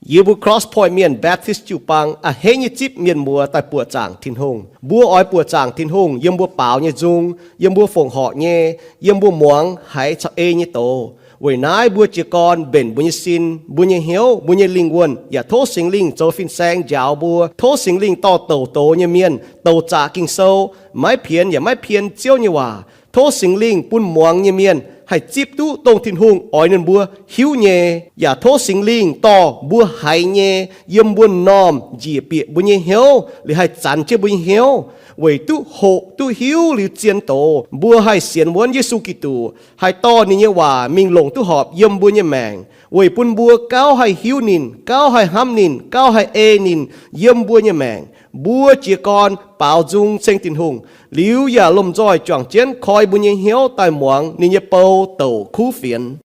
Yie mbuo Cross Point Mienh Baptist jiu-baang a'hneiv nyei zipv mienh muoz daaih buoqc zaangc Tin-Hungh. Mbuo oix buoqc zaangc Tin-Hungh yiem mbuo baaux nyei nzung, yiem mbuo fongc horc nyei, yiem mbuo muangx haiz caux ei nyei doz. Weic naaiv mbuo jiez gorn mbenc mbuo nyei sin, mbuo nyei hnyouv, mbuo nyei lingh wuonh, yaac tov Singx Lingh zoux fin-saeng njaaux mbuo. Tov Singx Lingh dorh douc doz nyei mienh, douc zaqc Ging-Sou, maiv pienx yaac maiv pien Ziouv nyei waac. Tov Singx Lingh bun muangx nyei mienh haih zipv duqv dongh Tin-Hungh oix ninh mbuo hiuv nyei. Yaac tov Singx Lingh dorh mbuo haiz nyei yiem mbuo m'normh njiec bieqc mbuo nyei hnyouv, liuz haih zanx jienv mbuo nyei hnyouv, weic duqv hoqc duqv hiuv liuz zien doz, mbuo haih sienx wuonv Yesu Giduc, haih dorh ninh nyei waac mingh longc duqv horpc yiem mbuo nyei maengc, weic bun mbuo gauh haih hiuv ninh, gauh haih hnamv ninh, gauh haih ei ninh yiem mbuo nyei maengc. Mbuo jiez gorn baaux nzung ceng Tin-Hungh, liuz yaac lomh nzoih juangc jienv koi mbuo nyei hnyouv daaih muangx ninh nyei bou douc kuv fienx.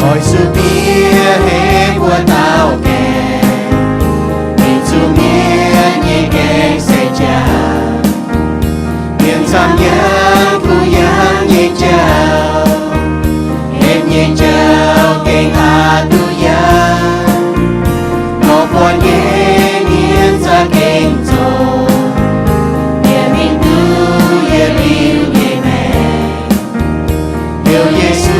Oix zuqc bieqc hei mbuo dauh gaengh, mingh zuqc mienh nyei gaengh se jaax. Mienh camv yangh kuh yangh nyei jauv, hepv nyei jauv gengh aqc duqv yangh. Nor buatc nyei mienh za'gengh zoqc, yie mingh duqv yietc liuz nyei maengc. Heuc Yesu,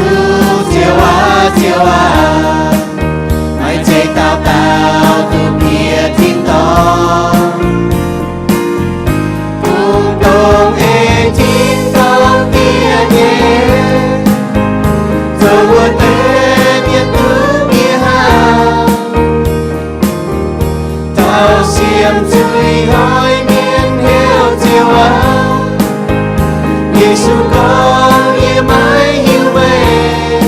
Ziouv aac, Ziouv aac, maaih zeiz dauh dauh duqv bieqc tin-dorngh. Kungx dongh ei tin-dorngh diev nyei, zoux wuov deix mienh duqv bieqc haaix. Taux siemv zuiz hnoi mienh heuc Ziouv aac, Yesu gorngv, yie maiv hiuv meih.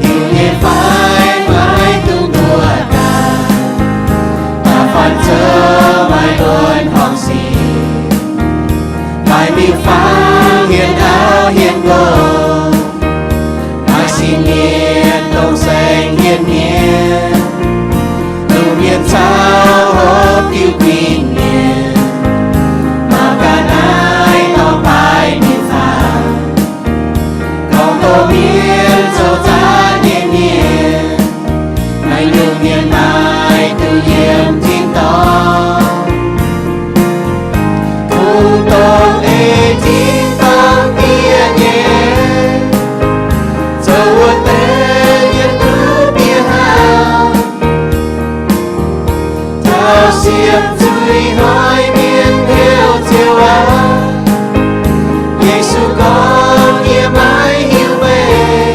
Hiuv nyei fai maiv dungx nduov daaih, da'faanh zoux maaih wuonh horngh sic, maaih miuc-fangv hienx auv hienx nqox, maaih sin mienh dongh saeng hienx mienh, lungh mienh caux hopv diuh guinh mienh, mangc gaax naaiv dorngx baaix miuc-fangv, gorngv doqc mienh zoux zaanv nyei mienh, maaih nyungc mienh maaih duqv yiem tin-dorngh. Kungx dongh ei tin-dorngh diev nyei, zoux wuov deix mienh duqv bieqc haaix. Taux siemv zuiz hnoi mienh heuc Ziouv aac, Yesu gorngv, yie maiv hiuv meih.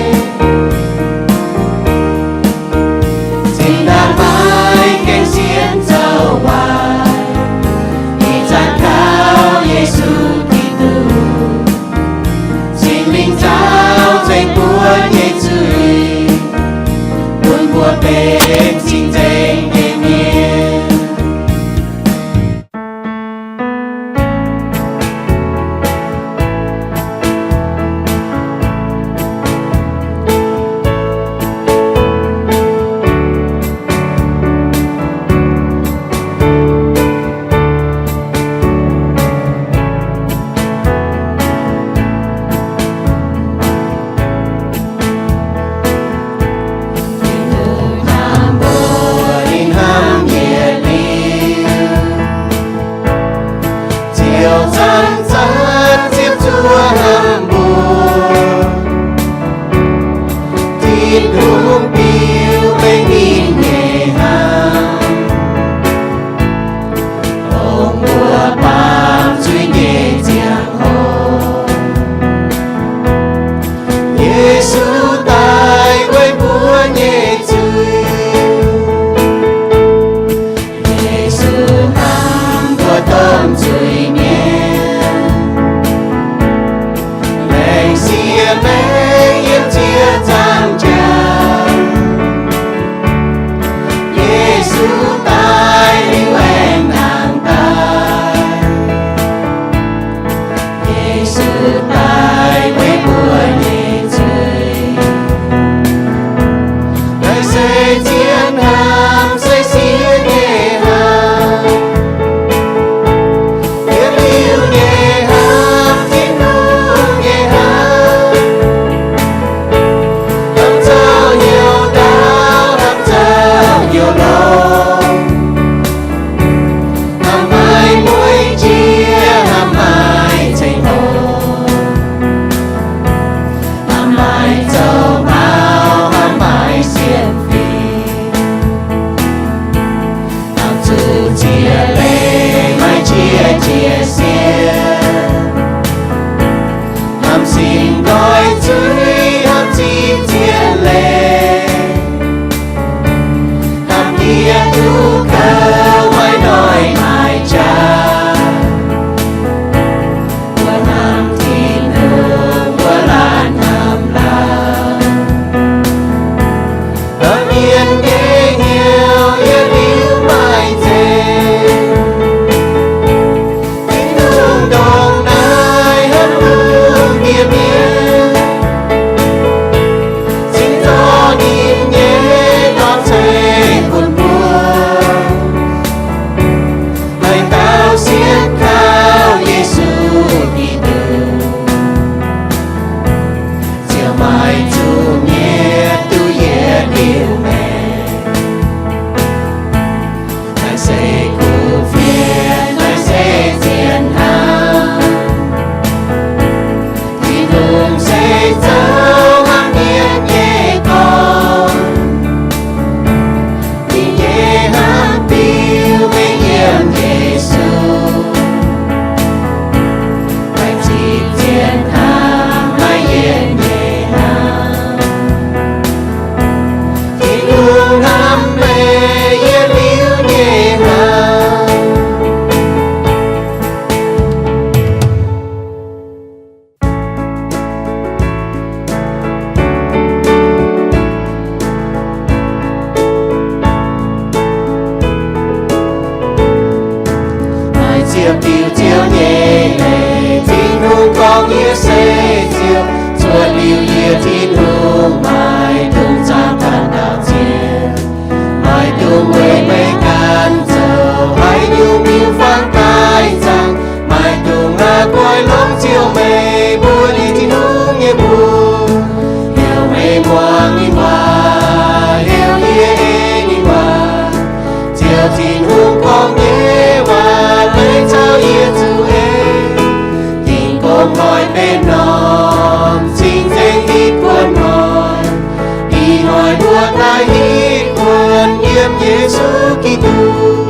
Yesu Giduc,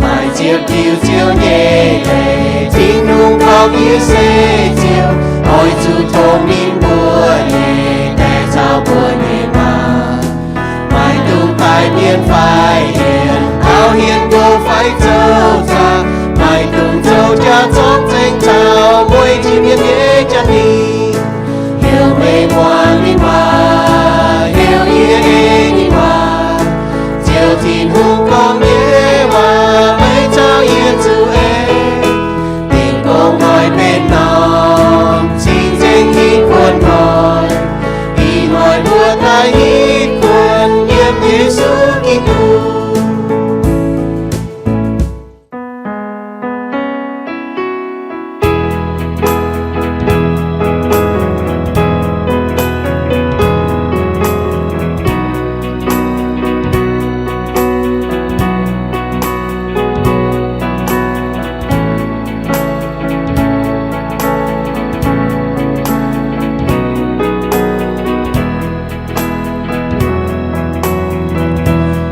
maaih ziepc diuh Ziouv nyei leiz. Tin-Hungh gorngv, yie se Ziouv, oix zuqc tongx ninh mbuo nyei die caux mbuo nyei maa. Maiv dungx daaih mienh fai hienh, auv hienh ndoh fai zoux zaah, maiv dungx zoux jaax zorqv zengx caux mueiz jiex mienh nyei jaa-dingh. Heuc meih muangx ninh waac, heuc yie ei ninh waac. Ziouv Tin-Hungh gorngv nyei waac, meih caux yie zuqc ei. Dingh gong hnoi benx norm cing-nzengc nyei kuonx hnoi. Ih hnoi mbuo daaih hitv kuonx yiem Yesu Giduc.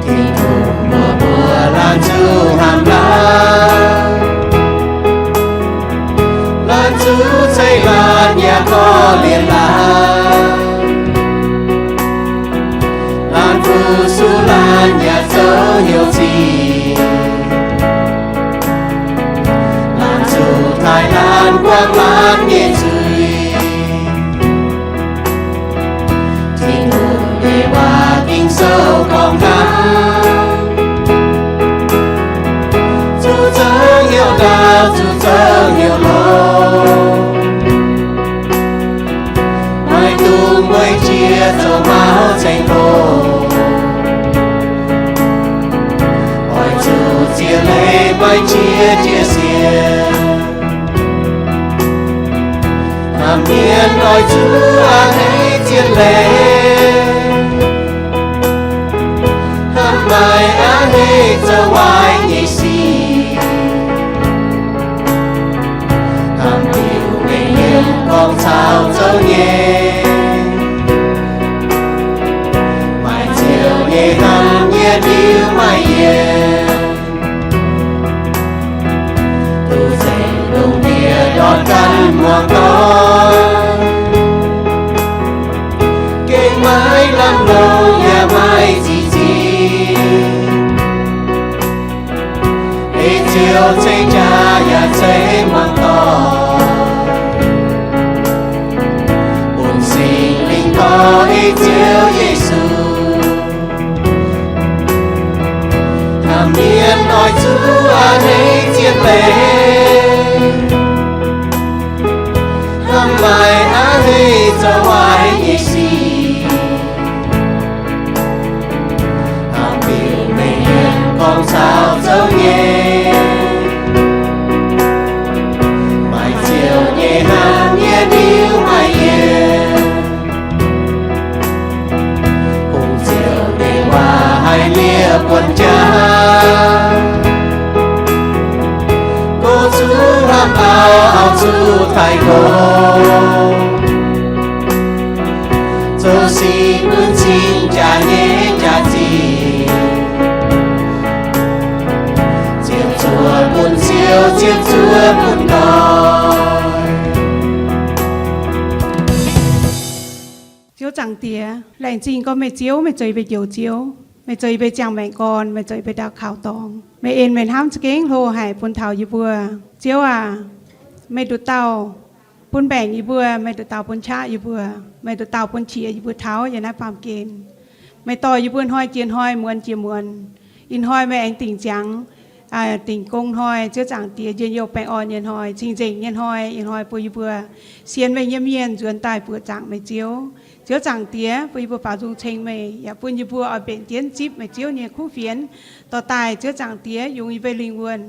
Tin-Hungh mbuox mbuo laanh zuqc hnamv laanh, laanh zuqc ceix laanh yaac korv-lienh laanh, laanh fu-sux laanh yaac zoux hnyouv sic, laanh zuqc taaih laanh guangc laanh nyei zuiz. Tin-Hungh nyei waac Ging-Sou gorngv hnangv. Zuqc zoux hnyouv ndaauv, zuqc zoux hnyouv longx, maiv dungx mueiz jiex zoux mauv ceng-hlo. Oix zuqc ziex leiz maiv jiex jiex sienx. Hnamv mienh oix zuqc a'hneiv ziex leiz, hnamv maaih a'hneiv zoux waaic nyei sic. Hnamv liuz mengh yiem gorngv caux zoux nyei, maaih Ziouv nyei hnamv yiem liuz maaih yiem. Duqv nzengc lungh ndiev ndortv ganh muangx doic, gengh maiv lamh longc yaac maiv zic zingh. Ei Ziouv ceix jaax yaac ceix muangx doic, bun Singx Lingh dorh ei Ziouv Yesu. Hnamv mienh oix zuqc a'hneiv ziex leiz, hnamv maaih a'hneiv zoux waaic nyei sic. Hnamv liuz mengh yiem gorngv caux zoux nyei, maaih Ziouv nyei hnamv yiem liuz maaih yiem. Kungx Ziouv nyei waac haih miev buonc jaax, goux zuqc hnamv auv, auv zuqc taaih nqox, zoux sic bun cing jaax nyei jaax-zinh, ziepc zuoqv bun Ziouv, ziepc zuoqv bun doic. Ziouv Zaangc Diex, laengz zingh gorngv meih Ziouv, meih zoux yie mbuo Njoux Ziouv, meih zoux yie mbuo ziangh maengc gorn, meih zoux yie mbuo ndau kaux dorngx. Meih en meih hnamv za'gengh hlo haic bun taux yie mbuo. Ziouv aac, meih nduqc dauh bun mbaengc yie mbuo, meih nduqc dauh bun qaqv yie mbuo, meih nduqc dauh bun qiex yie mbuo taux yiem naaiv baamh gen. Meih dorh yie mbuo hnoi jiex hnoi, muonz jiex muonz. Ih hnoi meih aengx dingc ziangx, dingc gong hnoi, Ziouv Zaangc Diex, njien-youh baengh orn nyei hnoi, cing-nzengc nyei hnoi. Ih hnoi bun yie mbuo sienx meih nyei mienh nzuonx daaih buoqc zaangc meih Ziouv. Ziouv Zaangc Diex, bun yie mbuo baaux nzung ceng meih, yaac bun yie mbuo oix mbenc jienv zipv meih Ziouv nyei kuv fienx dorh daaih, Ziouv Zaangc Diex, yungz yie mbuo lingh wuonh,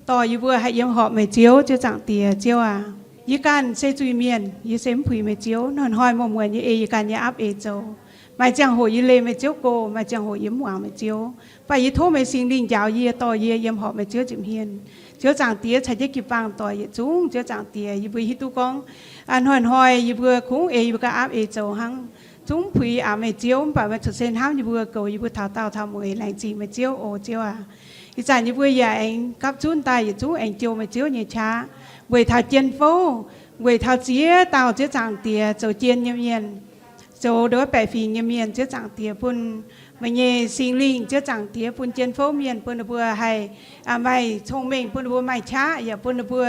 dorh yie mbuo haih yiem horpc meih Ziouv. Ziouv Zaangc Diex, Ziouv aac, yie ganh se zuiz-mienh, yie se mv puix meih Ziouv. Hnoi-hnoi muonz-muonz yie ei yie ganh nyei aapv eix zoux. Maaih ziangh hoc yie leih meih Ziouv go, maaih ziangh hoc yie mv muangx meih Ziouv. Mv baac yie tov meih Singx Lingh njaaux yie, dorh yie yiem horpc meih Ziouv nza'hmien. Ziouv Zaangc Diex, caux jienv jiu-baang doic yietc zungv, Ziouv Zaangc Diex, yie mbuo hiuv duqv gorngv hnoi-hnoi yie mbuo kungx ei yie mbuo ganh aapv eix zoux hnangv. zungv puix aax meih Ziouv, mv baac meih corc se hnamv yie mbuo, goux yie mbuo taux daauh taux mueiz. Laengz zingh meih Ziouv oc, Ziouv aac. Ih zanc yie mbuo yaac aengx gapv zunv daaih yietc zungv aengx jouh meih Ziouv nyei qaqv, weic taux jien-fouv, weic taux ziex dauh Ziouv Zaangc Diex zoux jien nyei mienh, zoux ndongc baeqc fingx nyei mienh, Ziouv Zaangc Diex, bun meih nyei Singx Lingh, Ziouv Zaangc Diex, bun jien-fouv mienh, bun ninh mbuo haih maaih cong-mengh, bun ninh mbuo maaih qaqv, yaac bun ninh mbuo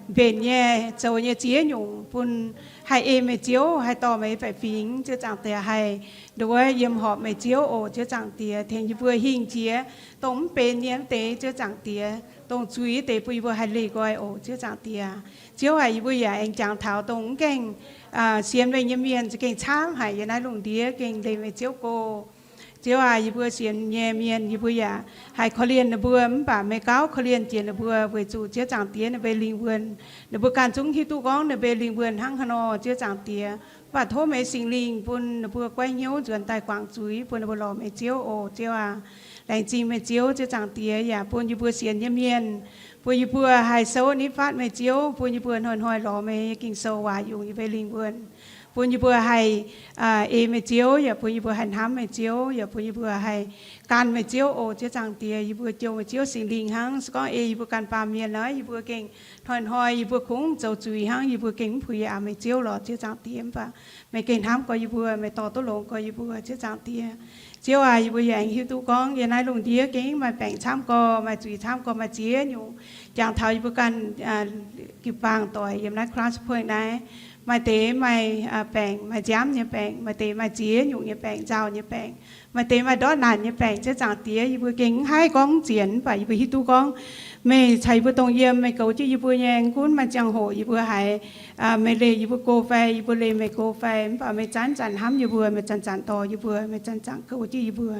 mbenc nyei zoux nyei ziex nyungc, bun haih ei meih Ziouv, haih dorh meih baeqc fingx, Ziouv Zaangc Diex, haih ndongc wuov yiem horpc meih Ziouv oc, Ziouv Zaangc Diex. Tengx yie mbuo hingh jiex dongh mv benx nyei wuov deix, Ziouv Zaangc Diex, dongh zuiz wuov deix, bun yie mbuo haih leih nqoi oc, Ziouv Zaangc Diex. Ziouv aac, yie mbuo yaac aengx jangx taux dongh mv gaengh sienx meih nyei mienh za'gengh camv haic yiem naaiv lungh ndiev, gengh leih meih Ziouv go. Ziouv aac, yie mbuo sienx nyei mienh, yie mbuo yaac haih korv-lienh ninh mbuo, mv baac meih gauh korv-lienh jiex ninh mbuo, weic zuqc Ziouv Zaangc Diex, ninh mbuo lingh wuonh, ninh mbuo ganh zungv hiuv duqv gorngv ninh mbuo lingh wuonh hnangv haaix nor, Ziouv Zaangc Diex. Mv baac tov meih Singx Lingh bun ninh mbuo goiv hnyouv nzuonx daaih guangc zuiz, bun ninh mbuo lorz meih Ziouv oc, Ziouv aac. Laengz zingh meih Ziouv, Ziouv Zaangc Diex, yaac bun yie mbuo sienx nyei mienh, bun yie mbuo haih souv nitv fatv meih Ziouv, bun yie mbuo hnoi-hnoi lorz meih nyei Ging-Sou waac yungz yie mbuo lingh wuonh, bun yie mbuo haih ei meih Ziouv, yaac bun yie mbuo haih hnamv meih Ziouv, yaac bun yie mbuo haih gan meih Ziouv oc, Ziouv Zaangc Diex. Yie mbuo jouh meih Ziouv Singx Lingh hnangv. Se gorngv ei yie mbuo ganh baamh mienh nor, yie mbuo gengh hnoi-hnoi yie mbuo kungx zoux zuiz hnangv, yie mbuo gengh mv puix aax meih Ziouv lorqc, Ziouv Zaangc Diex. Mv baac meih gengh hnamv gorx yie mbuo, meih dorh duqv longx gorx yie mbuo, Ziouv Zaangc Diex. Ziouv aac, yie mbuo yaac aengx hiuv duqv gorngv yiem naaiv lungh ndiev gengh maaih baengc camv gorx, maaih zuiz camv gorx, maaih ziex nyungc. Jangx taux yie mbuo ganh jiu-baang doic yiem naaiv Cross Point naaiv, maaih deix maaih baengc, maaih nziaamv nyei baengc, maaih deix maaih ziex nyungc nyei baengc, nzauh nyei baengc, maaih deix maaih ndortv naanc nyei baengc, Ziouv Zaangc Diex. Yie mbuo gengh mv haih gorngv mv zienx, mv baac yie mbuo hiuv duqv gorngv meih caux yie mbuo dongh yiem, meih goux jienv yie mbuo nyei. Mv gunv maaih ziangh hoc yie mbuo haiz meih leih yie mbuo go fai, yie mbuo leih meih go fai, mv baac meih zanc-zanc hnamv yie mbuo, meih zanc-zanc dorh yie mbuo, meih zanc-zanc goux jienv yie mbuo.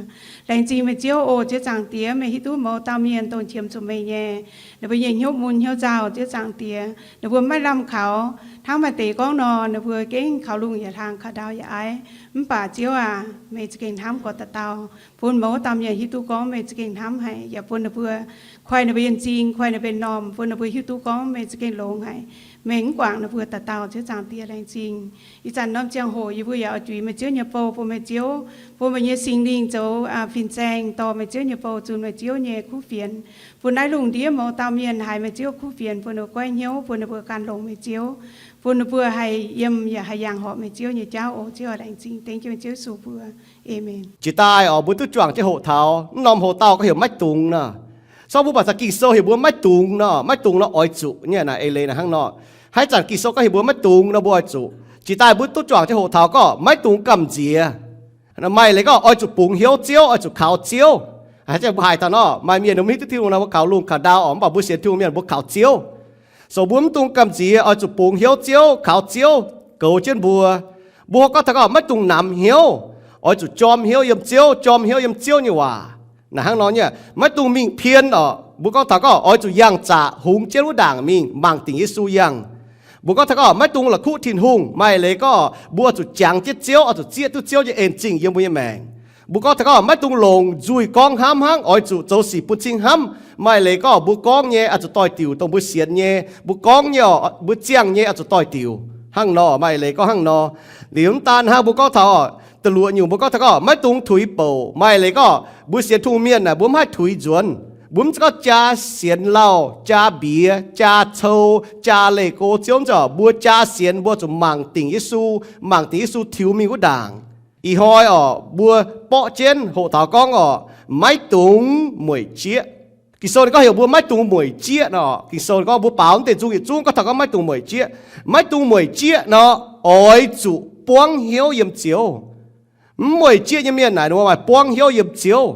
Laengz zingh meih Ziouv oc, Ziouv Zaangc Diex. Meih hiuv duqv mouz dauh mienh dongh qiemx zuqc meih nyei, ninh mbuo nyei hnyouv mun hnyouv nzauh, Ziouv Zaangc Diex. Ninh mbuo maiv lamh kaux hnangv maaih deix gorngv nor, ninh mbuo gengh kaux lungh yaac hlang, kaux ndau yaac aiv. Mv baac Ziouv aac, meih za'gengh hnamv gorx dauh dauh, bun mouz dauh mienh hiuv duqv gorngv meih za'gengh hnamv haic, yaac bun ninh mbuo koi ninh mbuo nyei m'zing, koi ninh mbuo nyei m'normh, bun ninh mbuo hiuv duqv gorngv meih za'gengh longx haic. Meih mv guangc ninh mbuo dauh dauh, Ziouv Zaangc Diex. Laengz zingh ih zanc norm ziangh hoc yie mbuo yaac oix juix meih Ziouv nyei bou bun meih Ziouv, bun meih nyei Singx Lingh zoux fin-saeng dorh meih Ziouv nyei bou zunh meih Ziouv nyei kuv fienx, bun naaiv lungh ndiev mouz dauh mienh haiz meih Ziouv kuv fienx, bun ninh mbuo goiv hnyouv, bun ninh mbuo gan longx meih Ziouv, bun ninh mbuo haih yiem yaac haih yangh horpc meih Ziouv nyei jauv oc. Ziouv aac, laengz zingh dengv jienv meih Ziouv Yesu mbuo. Aamen. Jiex daaih oc, mbuo duqv juangc jienv hoqc taux mv norm hoqc dauh gorngv heuc maiv dungx nor. Sorng mbuo baac zanc Ging-Sou heuc mbuo maiv dungx nor, maiv dungx nor oix zuqc nyei naaic, ei leiz naaic hnangv nor. Haaix zanc Ging-Sou gorngv heuc mbuo maiv dungx nor mbuo oix zuqc. Jiex daaih mbuo duqv juangc jienv hoqc taux gorngv maiv dungx gamh nziex. Maaih leiz gorngv oix zuqc bungx hnyouv Ziouv, oix zuqc kaux Ziouv. Haaix zanc mbuo haiz taux nor, maaih mienh mv hiuv duqv Tin-Hungh nor, mbuo kaux lungh kaux ndau oc, mv baac mbuo sienx Tin-Hungh mienh mbuo kaux Ziouv. So mbuo mv dungx gamh nziex, oix zuqc bungx hnyouv Ziouv, kaux Ziouv goux jienv mbuo. Mbuo gorngv taux gorngv maiv dungx namx hnyouv, oix zuqc jorm hnyouv yiem Ziouv, jorm hnyouv yiem Ziouv nyei waac. Naaic hnangv nor nyei, maiv dungx mingh pien oc. Mbuo gorngv taux gorngv oix zuqc yangh zaqc hungx jienv wuov ndaangc mingh mangc dingc Yesu yangh. Mbuo gorngv taux gorngv maiv dungx la'kuqv Tin-Hungh, maaih leiz gorngv mbuo zuqc jangx jienv Ziouv, oix zuqc zieqv duqv Ziouv nyei en zingh yiem mbuo nyei maengc. Mbuo gorngv taux gorngv maiv dungx longc nzuih gorngv hnamv hnangv, oix zuqc zoux sic bun cing hnamv. Maaih leiz gorngv mbuo gorngv nyei oix zuqc doix-diuc, dongh mbuo sienx nyei, mbuo gorngv nyei oc, mbuo ziangh nyei oix zuqc doix-diuc. Hnangv nor, maaih leiz gorngv hnangv nor. Liuz mv daan hnangv, mbuo gorngv taux da'luoqc nyungc, mbuo gorngv taux gorngv maiv dungx tuix bouc. Maaih leiz gorngv mbuo sienx Tin-Hungh mienh naaic, mbuo mv haih tuix nzuonx. Mbuo mv zeiz gorngv jaa sienx lauh, jaa mbiex, jaa cou, jaa leih go Ziouv, mv zeiz. Mbuo jaa sienx mbuo zuqc mangc dingc Yesu, mangc dingc Yesu tiux mingh wuov ndaangc. Ih hnoi oc, mbuo borqv jienv hoqc taux gorngv oc, maiv dungx mueic jieqv. Ging-Sou ninh gorngv heuc mbuo maiv dungx mueic jieqv nor. Ging-Sou ninh gorngv mbuo baaux mv deix nzung yietc zungv gorngv taux gorngv maiv dungx mueic jieqv. Maiv dungx mueic jieqv nor, oix zuqc buangv hnyouv yiem Ziouv. Mv mueic jieqv nyei mienh naaic ninh mbuo maaih buangv hnyouv yiem Ziouv.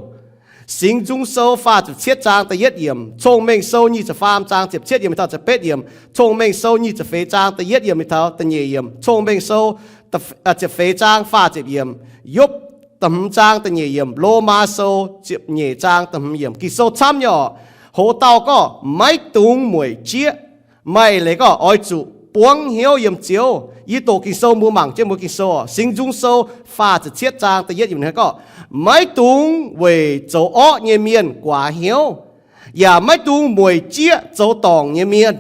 Singx Nzung Sou faah ziepc cietv zaang da'yietv yiemc, Cong-Mengh Sou nyic ziepc faam zaang ziepc cietv yiemc mingh taux ziepc betv yiemc, Cong-Mengh Sou nyic ziepc feix zaang da'yietv yiemc mingh taux da'nyeic yiemc, Cong-Mengh Sou ziepc feix zaang faah ziepc yiemc, Yopv da'hmz zaang da'nyeic yiemc, Lomaa Sou ziepc nyeic zaang da'hmz yiemc. Ging-Sou camv nyei oc. Hoz dauh gorngv maiv dungx mueic jieqv. Maaih leiz gorngv oix zuqc buangv hnyouv yiem Ziouv. Yie doqc Ging-Sou, mbuo mangc jienv mbuo Ging-Sou oc. Singx Nzung Sou faah ziepc cietv zaang da'yietv yiemc gorngv, maiv dungx weic zoux orqv nyei mienh guaax hnyouv, yaac maiv dungx mueic jieqv zoux dorngc nyei mienh,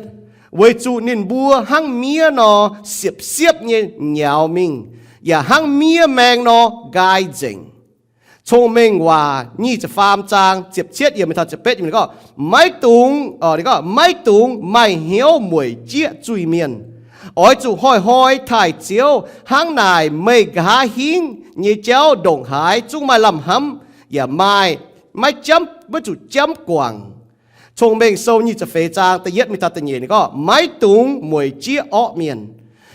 weic zuqc ninh mbuo hnangv miev nor siepv-siepv nyei nyauz mingh. yaac hnangv miev maeng nor nqaai nzengc. Cong-Mengh Waac nyic ziepc faam zaang ziepc cietv yiemc mingh taux ziepc betv yiemc ninh gorngv, maiv dungx, ninh gorngv, maiv dungx maaih hnyouv mueic jieqv zuiz-mienh. Oix zuqc hnoi-hnoi taaih Ziouv. Hnangv naaic meih nqa'haav hingv nyei jauv ndongc haaix zungv maaih lamh hnamv, yaac maaih, maiv jamv, maiv zuqc jamv guangc. Cong-Mengh Sou nyic ziepc feix zaang da'yietv mingh taux da'nyeic ninh gorngv, maiv dungx mueic jieqv orqv mienh,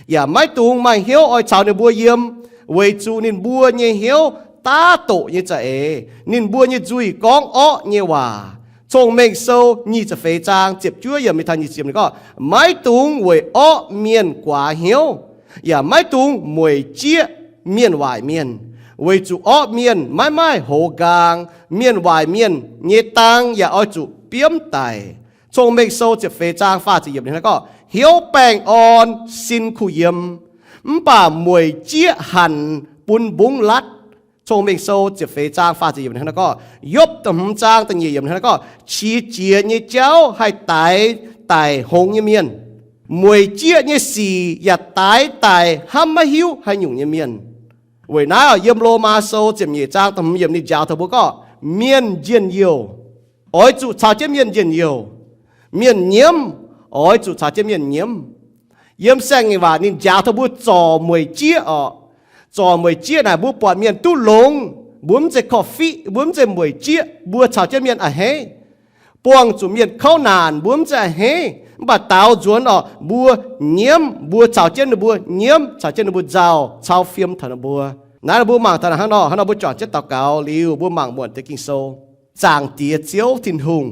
yaac maiv dungx maaih hnyouv oix caux ninh mbuo yiem, weic zuqc ninh mbuo nyei hnyouv daav doqc nyei za'eix, ninh mbuo nyei nzuih gorngv orqv nyei waac. Cong-Mengh Sou nyic ziepc feix zaang ziepc juov yiemc mingh taux nyic ziepc yiemc ninh gorngv, maiv dungx weic orqv mienh guaax hnyouv, yaac maiv dungx mueic jieqv mienh waaic mienh, weic zuqc orqv mienh maiv maaih hoz nqaang, mienh waaic mienh nyei dang yaac oix zuqc biomv daic. Cong-Mengh Sou ziepc feix zaang faah ziepc yiemc ninh gorngv, hnyouv baengh orn sin kuh yiem, mv baac mueic jieqv hanc bun mbungv latv. Cong-Mengh Sou ziepc feix zaang faah ziepc yiemc ninh gorngv, Yopv da'hmz zaang da'nyeic yiemc ninh gorngv, qiex jiez nyei jauv haih daix daic hngongx nyei mienh. Mueic jieqv nyei sic yaac daix daic hnamv maiv hiuv haaix nyungc nyei mienh. Weic naaiv yiem Lomaa Sou ziepc nyeic zaang da'hmz yiemc ninh njaaux taux mbuo gorngv, mienh njien-youh oix zuqc caux jienv mienh njien-youh. Mienh nyiemv oix zuqc caux jienv mienh nyiemv. Yiem Saeng-Nyeic Waac ninh njaaux taux mbuo zorc mueic jieqv orqc. Zorc mueic jieqv naaic mbuo buatc mienh duqv longx, mbuo mv zeiz korv-fiqv, mbuo mv zeiz mueic jieqv, mbuo caux jienv mienh a'hneiv. Buangh zuqc mienh kouv naanc, mbuo mv zeiz a'hneiv, mv baac daaux nzuonx orqc, mbuo nyiemv, mbuo caux jienv ninh mbuo nyiemv, caux jienv ninh mbuo nzauh, cau fiem taux ninh mbuo. Naaiv mbuo mangc taux hnangv nor, hnangv nor mbuo juangc jienv daux gaux liuz, mbuo mangc muonc deix Ging-Sou. Zaangc Diex Ziouv Tin-Hungh,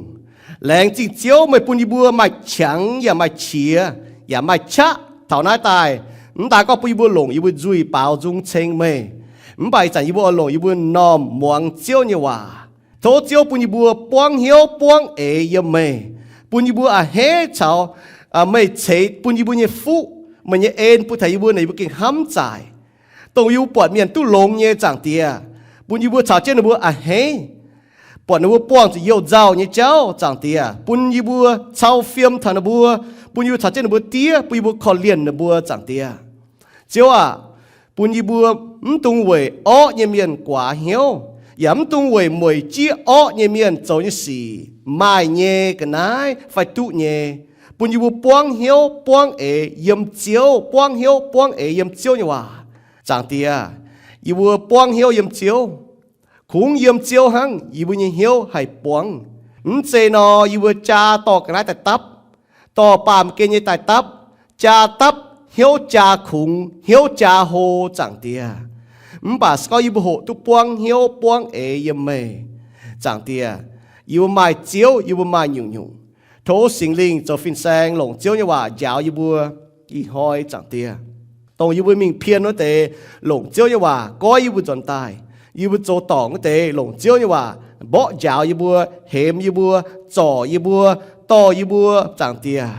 laengz zingh Ziouv meih bun yie mbuo maaih qangx yaac maaih qiex yaac maaih qaqv taux naaiv daaih. Mv daaih gorngv bun yie mbuo longc yie mbuo nzuih baaux nzung ceng meih, mv baac ih zanc yie mbuo oix longc yie mbuo m'normh muangx Ziouv nyei waac. Tov Ziouv bun yie mbuo buangv hnyouv buangv eix yiem meih, bun yie mbuo a'hneiv caux meih ceix bun yie mbuo nyei fuqv, meih nyei en bun taux yie mbuo, naaic yie mbuo gengh hnamv zaaic. Dongh yie mbuo buatc mienh duqv longx nyei, Zaangc Diex, bun yie mbuo caux jienv ninh mbuo a'hneiv. Buatc ninh mbuo buangh zuqc youh nzauh nyei jauv, Zaangc Diex, bun yie mbuo cau fiem taux ninh mbuo, bun yie mbuo caux jienv ninh mbuo diev, bun yie mbuo korv-lienh ninh mbuo, Zaangc Diex. Ziouv aah, bun yie mbuo mv dungx weic orqv nyei mienh guaax hnyouv, yaac mv dungx weic mueic jieqv orqv nyei mienh zoux nyei sic, maaih nyei ga'naaiv fai duqv nyei. Bun yie mbuo buangv hnyouv buangv eix yiem Ziouv, buangv hnyouv buangv eix yiem Ziouv nyei waac. Zaangc Diex, yie mbuo buangv hnyouv yiem Ziouv. Kungx yiem Ziouv hnangv yie mbuo nyei hnyouv haih buangv. Mv zeiz nor, yie mbuo jaa dorh ga'naaiv daaih dapv, dorh baamh gen nyei daaih dapv, jaa dapv hnyouv jaa kungx, hnyouv jaa hlo, Zaangc Diex. Mv baac se gorngv yie mbuo hoqc duqv buangv hnyouv buangv eix yiem meih, Zaangc Diex, yie mbuo maaih Ziouv, yie mbuo maaih nyungc-nyungc. Tov Singx Lingh zoux fin-saeng longc Ziouv nyei waac njaaux yie mbuo ih hnoi, Zaangc Diex. Dongh yie mbuo mingh pien wuov deix longc Ziouv nyei waac goiv yie mbuo nzuonx daaih. Yie mbuo zoux dorngc wuov deix longc Ziouv nyei waac mborqv njaaux yie mbuo, hemx yie mbuo, zorc yie mbuo, dorh yie mbuo, Zaangc Diex.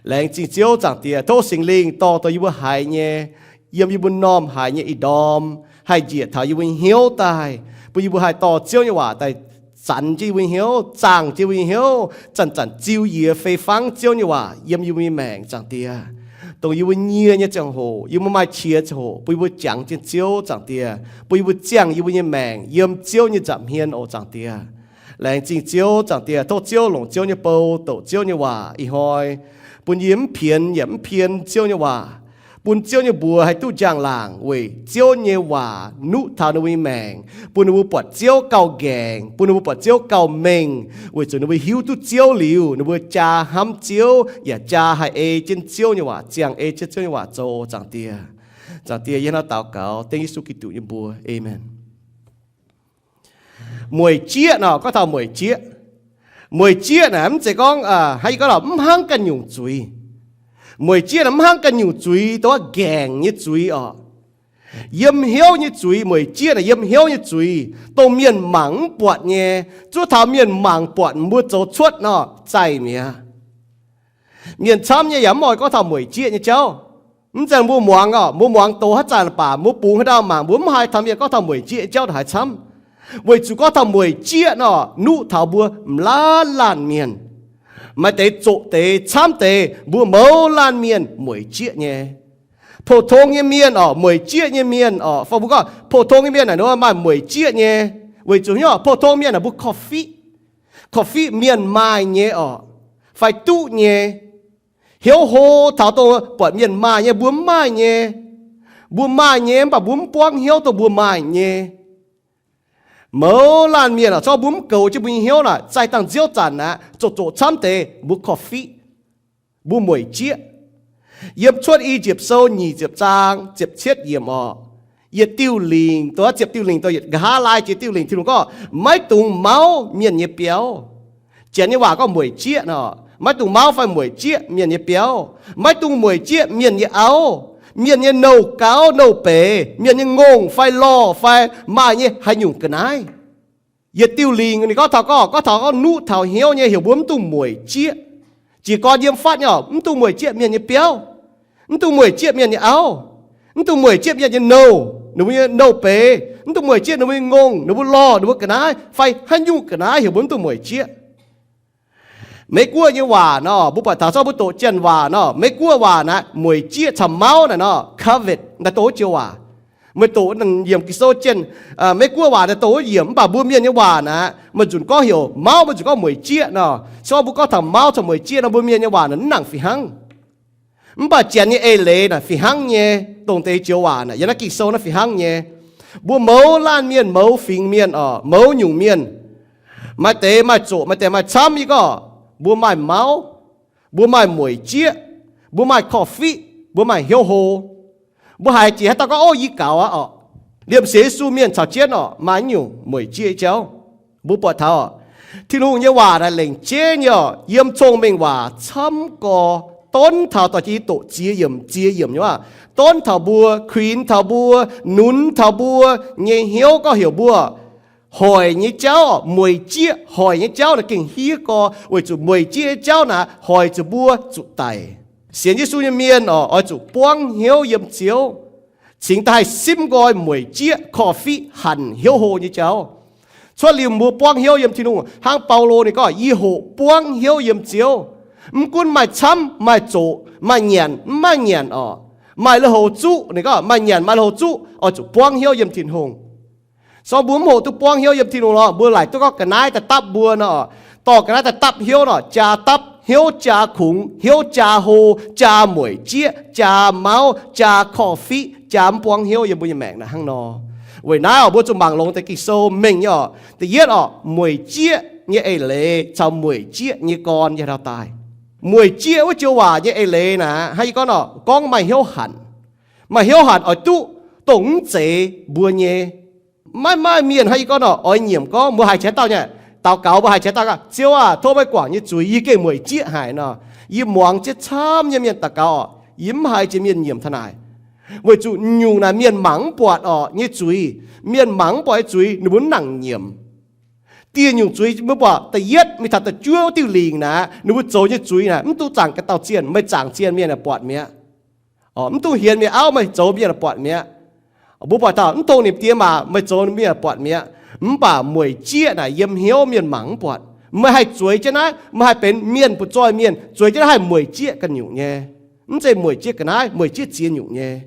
Laengz zingh Ziouv, Zaangc Diex. Tov Singx Lingh dorh dongh yie mbuo haiz nyei, yiem yie mbuo m'normh haiz nyei ih ndorm haih njiec taux yie mbuo nyei hnyouv daaih, bun yie mbuo haih dorh Ziouv nyei waac daaih zanx jienv yie mbuo nyei hnyouv, zaangh jienv yie mbuo nyei hnyouv, zanc-zanc ziux yie fei fangv Ziouv nyei waac yiem yie mbuo nyei maengc, Zaangc Diex. Dongh yie mbuo nyie nyei ziangh hoc, yie mbuo maaih qiex ziangh hoc, bun yie mbuo jangx jienv Ziouv, Zaangc Diex, bun yie mbuo ziangh yie mbuo nyei maengc yiem Ziouv nyei nza'hmien oc, Zaangc Diex. Laengz zingh Ziouv, Zaangc Diex. Tov Ziouv longc Ziouv nyei bou doqc Ziouv nyei waac ih hnoi, bun yie mv pienx yaac mv pien Ziouv nyei waac, bun Ziouv nyei mbuox haih duqv njang-laangc weic Ziouv nyei waac nuqv taux ninh mbuo nyei maengc, bun ninh mbuo buatc Ziouv gauh nqaengc, bun ninh mbuo buatc Ziouv gauh mengh, weic zuqc ninh mbuo hiuv duqv Ziouv liuz, ninh mbuo jaa hnamv Ziouv yaac jaa haih ei jienv Ziouv nyei waac, ziangh ei jienv Ziouv nyei waac zoux, Zaangc Diex. Zaangc Diex, yie hnangv naaiv daux gaux dengv Yesu Giduc nyei mbuox. Aamen. Mueic jieqv nor, gorngv taux mueic jieqv. Mueic jieqv naaic mv zeiz gorngv, aa, hnangv yie gorngv lorqc, mv hnangv ganh nyungc zuiz. Mueic jieqv naaic mv hnangv ganh nyungc zuiz, dongh wuov nqaengc nyei zuiz orqc. Yiem hnyouv nyei zuiz, mueic jieqv naaic yiem hnyouv nyei zuiz, dongh mienh mangc mv buatc nyei. Zuov taux mienh mangc buatc mbuo zoux cuotv nor, zaih mi'aqv. Mienh camv nyei yaac mv oix gorngv taux mueic jieqv nyei jauv. Mv zeiz mbuo muangx orqc, mbuo muangx doz haaix zanc baac mbuo bungx haaix dauh mangc, mbuo mv haih taux mienh gorngv taux mueic jieqv nyei jauv ndongc haaix camv. Weic zuqc gorngv taux mueic jieqv nor, nuqv taux mbuo m'laanh laanh mienh. Maaih deix zoqc deix camv deix, mbuo mouz laanh mienh mueic jieqv nyei. Pou-tong nyei mienh orqc, mueic jieqv nyei mienh orqc, fai mbuo gorngv pou-tong nyei mienh naaic maaih mueic jieqv nyei. Weic zuqc hnyouv pou-tong mienh naaic mbuo korv-fiqv, korv-fiqv mienh maaih nyei orqc, fai duqv nyei. Hnyouv hlo taux dongh buatc mienh maaih nyei mbuo mv maaih nyei. Mbuo maaih nyei mv baac mbuo mv buangv hnyouv dongh mbuo maaih nyei. Mouz laanh mienh orqc, corc mbuo mv goux jienv mbuo nyei hnyouv naaic, zaih dangh nziouv zanc aqv, zoqc zoqc camv deix mbuo korv-fiqv, mbuo mueic jieqv. Yiem Cuotv I^yipv Sou nyic ziepc zaang ziepc cietv yiemc orqc, yietc diuh lingc, dongh ziepc diuh lingc, dongh yietc nqa'haav laai jiex diuh lingc, Tin-Hungh gorngv, maiv dungx mauv mienh nyei biauv. Janx nyei waac gorngv mueic jieqv nor, maiv dungx mauv fai mueic jieqv mienh nyei biauv. Maiv dungx mueic jieqv mienh nyei auv, mienh nyei nouh gauv nouh beiz, mienh nyei ngongh fai lorh fai maaih nyei haaix nyungc ga'naaiv. Yietc diuh lingc ninh gorngv taux, gorngv, gorngv taux gorngv nuqv taux hnyouv nyei, heuc mbuo mv dungx mueic jieqv. Jiez gorn yiem fatv nyei orqc, mv dungx mueic jieqv mienh nyei biauv, mv dungx mueic jieqv mienh nyei auv, mv dungx mueic jieqv mienh nyei nouh, ninh mbuo nyei nouh beiz, mv dungx mueic jieqv ninh mbuo nyei ngongh, ninh mbuo lorh, ninh mbuo ga'naaiv fai haaix nyungc ga'naaiv, heuc mbuo mv dungx mueic jieqv. Meiv Guoqv nyei waac nor, mbuo buatc taux zorqv mbuo doqc Janx waac nor, Meiv Guoqv waac naaic, mueic jieqv caux mauv naaic nor, covet, naaiv dongh wuov joux waac. Meih doqc yiemc Ging-Sou Janx, Meiv Guoqv waac naaic dongh wuov yiemc, mv baac mbuo mienh nyei waac naaic, meih nzunc gorngv heuc mauv, meih nzunc gorngv mueic jieqv nor. Se gorngv mbuo gorngv taux mauv caux mueic jieqv nor, mbuo mienh nyei waac naaic mv nangc fih hnangv. Mv baac Janx nyei eix leiz naaic fih hnangv nyei, dongh deix joux waac naaic yiem naaiv Ging-Sou naaiv fih hnangv nyei. Mbuo mouz laanh mienh, mouz fingx mienh orqc, mouz nyungc mienh, maaih deix maaih zoqc, maaih deix maaih camv, yie gorngv mbuo maaih mauv, mbuo maaih mueic jieqv, mbuo maaih korv-fiqv, mbuo maaih hnyouv hlo. Mbuo haiz jiex haaix dauh gorngv, ov, yie gaux aqv orqc. Liemh sienx Yesu mienh caux jienv orqc, maaih nyungc mueic jieqv nyei jauv. Mbuo buatc taux Tin-Hungh nyei waac naaic lengc jeiv nyei orqc, yiem Cong-Mengh Waac camv gorx, donv taux dorh jienv yie doqc ziex yiemc, ziex yiemc nyei waac, donv taux mbuo, kuinx taux mbuo, nunz taux mbuo nyei hnyouv, gorngv heuc mbuo hoic nyei jauv, mueic jieqv hoic nyei jauv naaic gengh hiev gorx, weic zuqc mueic jieqv nyei jauv naaic hoic zuqc mbuo zuqc daic. Sienx Yesu nyei mienh orqc, oix zuqc buangv hnyouv yiem Ziouv, cingx daaih haih simv nqoi mueic jieqv, korv-fiqv, hanc hnyouv hlo nyei jauv. Cuotv liuz mbuo buangv hnyouv yiem Tin-Hungh, hnangv Baulo ninh gorngv, yie hoqc buangv hnyouv yiem Ziouv. Mv gunv maaih camv, maaih zoqc, maaih nyanc, mv maaih nyanc orqc, maaih lui-houx zuqv, ninh gorngv maaih nyanc maaih lui-houx zuqv, oix zuqc buangv hnyouv yiem Tin-Hungh. Se gorngv mbuo mv hoqc duqv buangv hnyouv yiem Tin-Hungh nor, mbuo laaic duqv gorngv ga'naaiv daaih dapv mbuo nor, dorh ga'naaiv daaih dapv hnyouv nor, jaa dapv hnyouv, jaa kungx hnyouv, jaa hlo, jaa mueic jieqv, jaa mauv, jaa korv-fiqv, jaa mv buangv hnyouv yiem mbuo nyei maengc naaic hnangv nor. Weic naaiv orqc, mbuo zuqc mangc longx deix Ging-Sou mengh nyei orqc. Da'yietv orqc, mueic jieqv nyei eix leiz caux mueic jieqv nyei gorn nyei ndau daaih. Mueic jieqv wuov joux waac nyei eix leiz naaic, hnangv yie gorngv orqc, gorngv maaih hnyouv hanc. Maaih hnyouv hanc oix duqv dongh mv zeiz mbuo nyei. Maiv maaih mienh hnangv yie gorngv orqc, oix nyiemc gorngv mbuo haiz jiex haaix dauh nyei daux gaux, mbuo haiz jiex haaix dauh gorngv, Ziouv aah, tov meih guangc nyei zuiz, yie gengh mueic jieqv haic nor. Yie muangx jienv camv nyei mienh daux gaux orqc, yie mv haiz jiex mienh nyiemc taux naaic. Weic zuqc nyungc naaic mienh mangc mv buatc orqc nyei zuiz, mienh mangc mv buatc nyei zuiz, ninh mbuo mv nangc nyiemc. Dieh nyungc zuiz mbuo buatc, da'yietv mingh taux da'juov diuh lingc naaic, ninh mbuo zoux nyei zuiz naaic mv dungx zaangc ga'dauh zienh, meih zaangc zienh mienh naaic buatc mi'aqv. Mv dungx hienx mienh auv, meih zoux mienh buatc mi'aqv. Mbuo buatc taux mv dongh nimc die maac, meih zoux mienh buatc mi'aqv. Mv baac mueic jieqv naaic yiem hnyouv mienh mangc mv buatc. Meih haih zueiz jienv naaiv, meih haih benx mienh butv-zoih mienh, zueiz jienv naaiv haih mueic jieqv ga'nyungc nyei. Mv zeiz mueic jieqv ga'naaiv, mueic jieqv ziex nyungc nyei.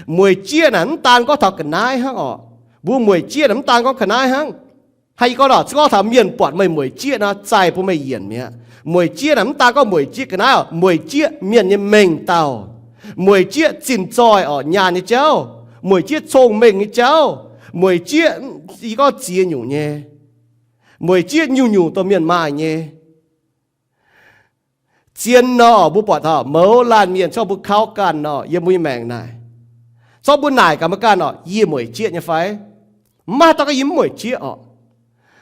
Mueic jieqv naaic mv daan gorngv taux ga'naaiv hnangv orqc. Mbuo mueic jieqv naaic mv daan gorngv ga'naaiv hnangv. Hnangv yie gorngv orqc, se gorngv taux mienh buatc meih mueic jieqv nor, zaih bun meih yienc mi'aqv. Mueic jieqv naaic mv daan gorngv mueic jieqv ga'naaiv orqc, mueic jieqv mienh nyei mengh dauh, mueic jieqv zinh zoih orqc, nyaanh nyei jauv, mueic jieqv cong-mengh nyei jauv, mueic jieqv, yie gorngv ziex nyungc nyei. Mueic jieqv nyungc-nyungc dongh mienh maaih nyei. Zien nor, mbuo buatc taux mouz laanh mienh, corc mbuo kaux ganh nor, yiem mbuo nyei maengc naaic, corc mbuo naaic gaax mbuo ganh orqc, yie mueic jieqv nyei fai? Mv maaih haaix dauh gorngv yie mv mueic jieqv orqc.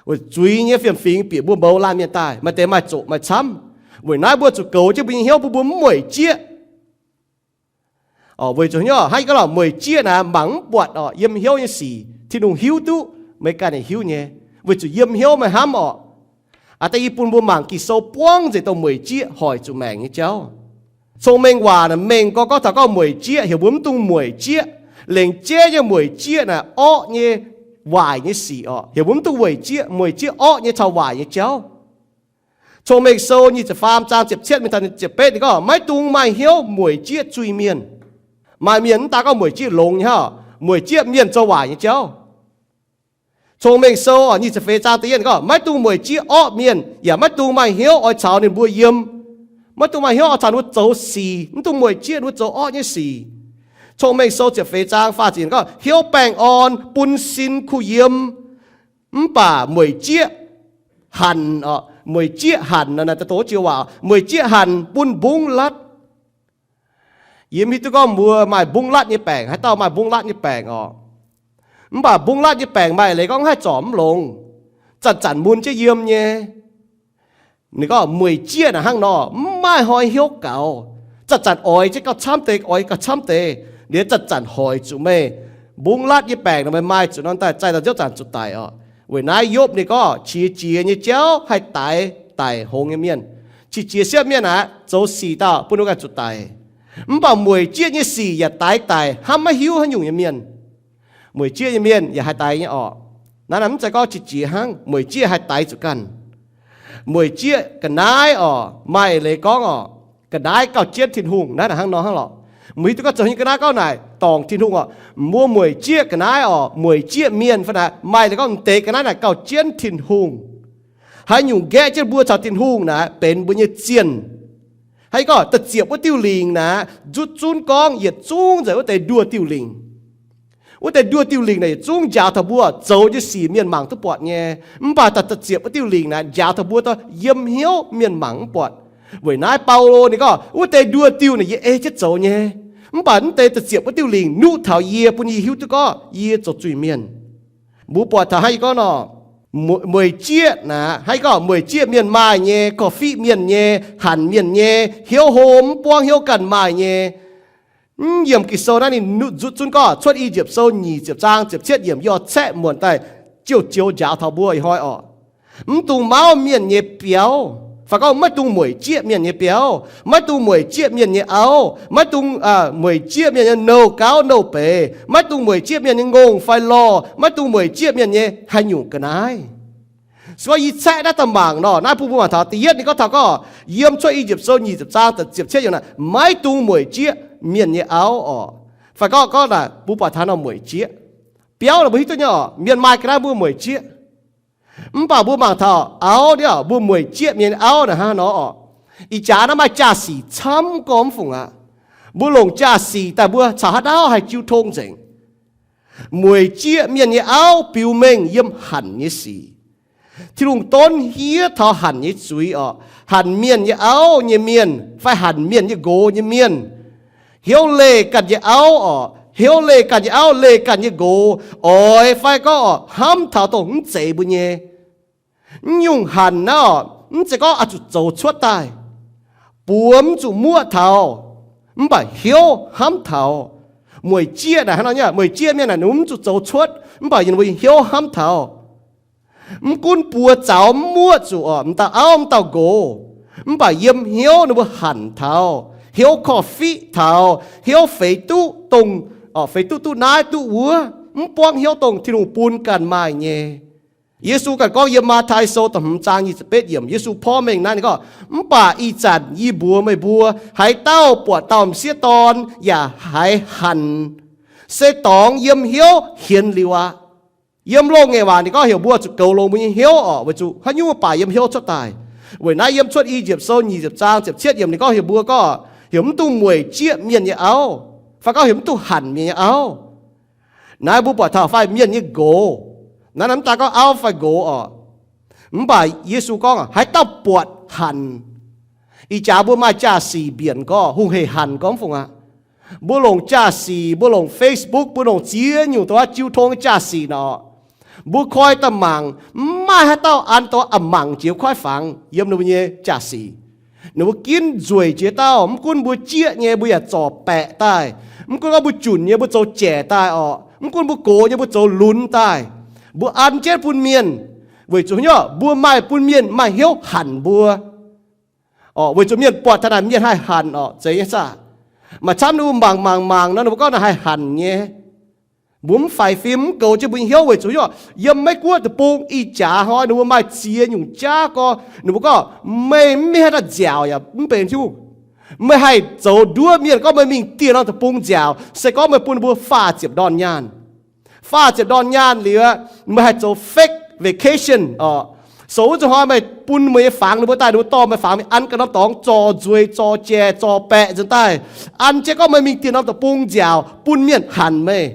Weic zuiz nyei fiem-fingx bieqc mbuo mouz laanh mienh daaih, maaih deix maaih zoqc maaih camv. Weic naaiv mbuo zuqc goux jienv mbuo nyei hnyouv bun mbuo mv mueic jieqv. Weic zuqc hnyouv hnangv yie gorngv lorqc, mueic jieqv naaic mangc mv buatc orqc, yiem hnyouv nyei sic Tin-Hungh hiuv duqv, meih ganh yaac hiuv nyei. Weic zuqc yiem hnyouv meih hnamv orqc. Aa, da'yietv bun mbuo mangc Ging-Sou buangv nzengc dongh mueic jieqv hoic zuqc maengc nyei jauv. Cong-mengh waac naaic mengh gorx gorngv taux gorngv mueic jieqv, heuc mbuo mv dungx mueic jieqv. Lengc jeiv nyei mueic jieqv naaic orqv nyei, waaic nyei sic orqc, heuc mbuo mv dungx mueic jieqv. Mueic jieqv orqv nyei caux waaic nyei jauv. Cong-mengh Sou nyic ziepc faam zaang ziepc cietv mingh taux ziepc betv ninh gorngv, maiv dungx maaih hnyouv mueic jieqv zuiz-mienh. Maaih mienh mv daan gorngv mueic jieqv longx nyei hnangv, mueic jieqv mienh zoux waaic nyei jauv. Cong-Mengh Sou nyic ziepc feix zaang da'yietv ninh gorngv, maiv dungx mueic jieqv orqv mienh, yaac maiv dungx maaih hnyouv oix caux ninh mbuo yiem. Maiv dungx maaih hnyouv oix caux ninh mbuo zoux sic, mv dungx mueic jieqv ninh mbuo zoux orqv nyei sic. Cong-Mengh Sou ziepc feix zaang faah ziepc gorngv, hnyouv baengh orn bun sin kuh yiem, mv baac mueic jieqv hanc, mueic jieqv hanc, naaiv dongh jiex waac, mueic jieqv hanc bun mbungv latv. Yie mv hiuv duqv gorngv mbuo maaih mbungv latv nyei baengc, haaix dauh maaih mbungv latv nyei baengc orqc. Mv baac mbungv latv nyei baengc maaih leiz gorngv haih zorc mv longx, zanc-zanc mun jienv yiem nyei. Ninh gorngv mueic jieqv naaic hnangv nor, mv maaih hnoi hnyouv gaux, zanc-zanc oix jienv gauh camv deix, oix gauh camv deix, liuz zanc-zanc hoic zuqc meih. Mbungv latv nyei baengc naaic meih maaih zuqc nor daaih, zaih daaih nziouv zanc zuqc daic orqc. Weic naaiv Yopv ninh gorngv qiex jiez nyei jauv haih daix daic hngongx nyei mienh. Qiex jiez siepv mienh aqv, zoux sic dauh bun ninh ganh zuqc daic. Mv baac mueic jieqv nyei sic yaac daix daic hnamv maiv hiuv haaix nyungc nyei mienh. Mueic jieqv nyei mienh yaac haih daix nyei orqc. Naaiv mv zeiz gorngv qiex jiez hnangv, mueic jieqv haih daix zuqc ganh. Mueic jieqv ga'naaiv orqc, maaih leiz gorngv orqc, ga'naaiv gauh jienv Tin-Hungh, naaiv hnangv nor hnangv lorqc. Mv hiuv duqv gorngv zoux haaix nyungc ga'naaiv gorngv naaic dorngc Tin-Hungh orqc, mbuo mueic jieqv ga'naaiv orqc, mueic jieqv mienh fai naaic, maaih leiz gorngv m'deix ga'naaiv naaic gauh jienv Tin-Hungh. Haaix nyungc nqaeqv jienv mbuo caux Tin-Hungh naaic benx mbuo nyei zienh. Haaix gorngv da'ziepc wuov diuh lingc naaic, nzutv zunv gorngv yietc zungv nzengc wuov deix nduoh diuh lingc. Wuov deix nduoh diuh lingc naaic yietc zungv njaaux taux mbuo zoux nyei sic mienh mangc duqv buatc nyei. Mv baac da'ziepc wuov diuh lingc naaic njaaux taux mbuo dorh yiem hnyouv mienh mangc mv buatc. Weic naaiv Baulo ninh gorngv wuov deix nduoh diuh naaic yie ei jienv zoux nyei. Mv baac mv deix da'ziepc wuov diuh lingc nuqv taux yie, bun yie hiuv duqv gorngv yie zoux zuiz-mienh. Mbuo buatc taux hnangv yie gorngv nor, mueic jieqv naaic, hnangv yie gorngv mueic jieqv mienh maaih nyei, korv-fiqv mienh nyei, hanc mienh nyei, hnyouv hlo mv buangv hnyouv ganh maaih nyei. Mv yiemc Ging-Sou naaiv ninh nutv nzutv zunv gorngv Cuotv I^yipv Sou nyic ziepc zaang ziepc cietv yiemc, yie oix caeqv muonc daaih jouh joux njaaux taux mbuo ih hnoi orqc. Mv dungx mauv mienh nyei biauv, fai gorngv maiv dungx mueic jieqv mienh nyei biauv, maiv dungx mueic jieqv mienh nyei auv, maiv dungx mueic jieqv mienh nyei nouh gauv nouh beiz, maiv dungx mueic jieqv mienh nyei ngongh fai lorh, maiv dungx mueic jieqv mienh nyei haaix nyungc ga'naaiv. Se gorngv yie caeqv naaiv daaih mangc nor, naaiv bun mbuo mangc taux da'yietv ninh gorngv taux gorngv yiem Cuotv I^yipv Sou nyic ziepc zaang ziepc cietv yiemc naaic, maiv dungx mueic jieqv mienh nyei auv orqc. Fai gorngv, gorngv naaic mbuo buatc taux nor mueic jieqv. Biauv naaic mbuo hiuv duqv nyei orqc, mienh maaih ga'naaiv mbuo mueic jieqv. Mv baac mbuo mangc taux auv nyei orqc, mbuo mueic jieqv mienh nyei auv naaic hnangv nor orqc. Ih jaax naaiv maaih jaa-sic camv gormx fungc aqv. Mbuo longc jaa-sic daaih mbuo caux haaix dauh haih jiu tong nzengc. Mueic jieqv mienh nyei auv biux mengh yiem hanc nyei sic. Tin-Hungh donv hiev taux hanc nyei zuiz orqc. Hanc mienh nyei auv nyei mienh fai hanc mienh nyei nqox nyei mienh, hnyouv leih ganh nyei auv orqc, hnyouv leih ganh nyei auv, leih ganh nyei nqox, oix fai gorngv orqc hnamv taux dongh mv zeiz mbuo nyei. Mv nyungc hanc naaiv orqc, mv zeiz gorngv oix zuqc zoux cuotv daaih, buoz mv zuqc muoqv taux, mv baac hnyouv hnamv taux. Mueic jieqv naaic hnangv nor nyei, mueic jieqv mienh naaic ninh mv zuqc zoux cuotv, mv baac ninh mbuo hnyouv hnamv taux. Mv gunv buoz zaux mv muoqv zuqc orqc, m'dauh auv m'dauh nqox, mv baac yiem hnyouv ninh mbuo hanc taux, hnyouv korv-fiqv taux, hnyouv feix duqv dongh, feix duqv duqv naaiv duqv wuov, mv buangv hnyouv dongh Tin-Hungh bun ganh maaih nyei. Yesu ganh gorngv yiem Matv^tai Sou da'hmz zaang nyic ziepc betv yiemc, Yesu porv mengh naaiv ninh gorngv, mv baac ih zanc yie mbuox meih mbuo, haaix dauh buatc dauh m'sieqv dorn yaac haiz hanc, se dorngx yiem hnyouv hienx liuz aqv. Yiem loz-ngaengc waac ninh gorngv heuc mbuo zuqc goux longx mbuo nyei hnyouv orqc, weic zuqc haaix nyungc baac yiem hnyouv cuotv daaih. Weic naaiv yiem Cuotv I^yipv Sou nyic ziepc zaang ziepc cietv yiemc ninh gorngv heuc mbuo gorngv, heuc mv dungx mueic jieqv mienh nyei auv, fai gorngv heuc mv dungx hanc mienh nyei auv. Naaiv mbuo buatc taux fai mienh nyei nqox. Naaiv mv daan gorngv auv fai nqox orqc. Mv baac Yesu gorngv haaix dauh buatc hanc. Ih jaax mbuo maaih jaa-sic mbienc gorngv hungh heic hanc gorngv mv fungc aqv. Mbuo longc jaa-sic, mbuo longc Facebook, mbuo longc ziex nyungc dongh jiu tong jaa-sic nor, mbuo koi daaih mangc, mv maaih haaix dauh an dongh a'mangc jiex kuaaiv fangx yiem ninh mbuo nyei jaa-sic. Ninh mbuo ginv nzueic jiex dauh, mv gunv mbuo jieqv nyei mbuo yaac zorc baeqc daaih, mv gunv gorngv mbuo junc nyei mbuo zoux jaeqc daaih orqc, mv gunv mbuo gox nyei mbuo zoux lunx daaih, mbuo an jienv bun mienh, weic zuqc hnyouv mbuo maaih bun mienh maaih hnyouv hanc mbuo. Orqc, weic zuqc mienh buatc taux naaic mienh haih hanc orqc, zeiz nyei saah? Maaih camv ninh mbuo mangc mangc mangc nor ninh mbuo gorngv naaic haih hanc nyei. Mbuo mv faix fim mv goux jienv mbuo nyei hnyouv weic zuqc hnyouv yiem Meiv Guoqv deic-bung ih jaax hnoi ninh mbuo maaih ziex nyungc jaav gorx, ninh mbuo gorngv meih mv mingh haaix daaih nziaauc yaac mv benx hiuv. Meih haih zoux nduov mienh gorngv meih mingh dieh norm deic-bung nziaauc, se gorngv meih bun mbuo faah ziepc ndorn nyaanh. Faah ziepc ndorn nyaanh liuz, meih haih zoux fake vacation oc. Sou wuov zuqc hnoi meih bun meih nyei fangx ninh mbuo daaih, ninh mbuo dorh meih fangx mingh an ganh norm dorngx zorc nzueic, zorc jaic, zorc baeqc nzengc daaih. An jienv gorngv meih mingh dieh norm deic-bung nziaauc, bun mienh hanc meih.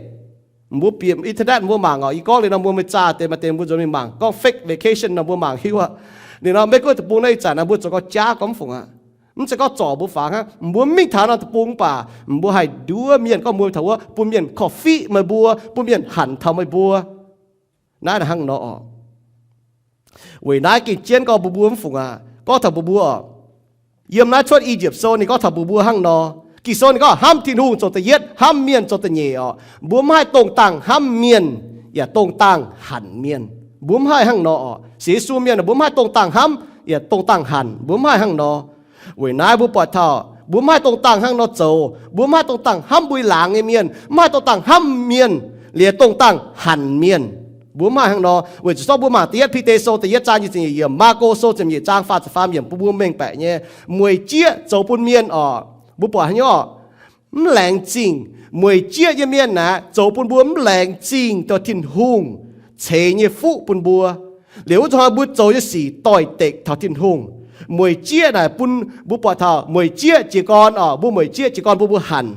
Mbuo bieqc internet mbuo mangc oc. Yie gorngv liuz nor mbuo mingh zaah deix maaih deix mbuo nzuonx mingh mangc, gorngv fake vacation nor mbuo mangc hiuv aqv. Ninh nor Meiv Guoqv deic-bung naaiv ih zanc naaiv mbuo zoux gau jaav gorngv mv fungc aqv. Mv zeiz gorngv zorc mbuo fangx hnangv. Mbuo mv mingh taux norm deic-bung mv baac mbuo haih nduov mienh gorngv mbuo taux wuov bun mienh korv-fiqv meih mbuo, bun mienh hanc taux meih mbuo. Naaiv hnangv nor oc. Weic naaiv gengh jienv gorngv mbuo mbuo mv fungc aqv. Gorngv taux mbuo mbuo oc, yiem naaiv Cuotv I^yipv Sou ninh gorngv taux mbuo mbuo hnangv nor. Ging-Sou ninh gorngv hnamv Tin-Hungh zoux da'yietv, hnamv mienh zoux da'nyeic oc. Mbuo mv haih dongh dangh hnamv mienh yaac dongh dangh hanc mienh. Mbuo mv haih hnangv nor oc. Sienx Yesu mienh mbuo mv haih dongh dangh hnamv yaac dongh dangh hanc. Mbuo mv haih hnangv nor. Weic naaiv mbuo buatc taux mbuo mv haih dongh dangh hnangv nor zoux. Mbuo mv haih dongh dangh hnamv mbuo laangz nyei mienh, mv haih dongh dangh hnamv mienh, liuz dongh dangh hanc mienh. Mbuo mv haih hnangv nor, weic zuqc zorqv mbuo mangc da'yietv Bide Sou da'yietv zaang nyic ziepc nyeic yiemc, Maako Sou ziepc nyeic zaang faah ziepc faam yiemc bun mbuo mengh baeqc nyei, mueic jieqv zoux bun mienh oc. Mbuo buatc haaix nyungc oc? Mv laengz zingh. Mueic jieqv nyei mienh aeqv, zoux bun mbuo mv laengz zingh taux Tin-Hungh ceix nyei fuqv bun mbuo. Liuz wuov zuqc hnoi mbuo zoux nyei sic doix-dekc taux Tin-Hungh. Mueic jieqv naaic bun mbuo buatc taux mueic jieqv jiez gorn oc, mbuo mueic jieqv jiez gorn bun mbuo hanc.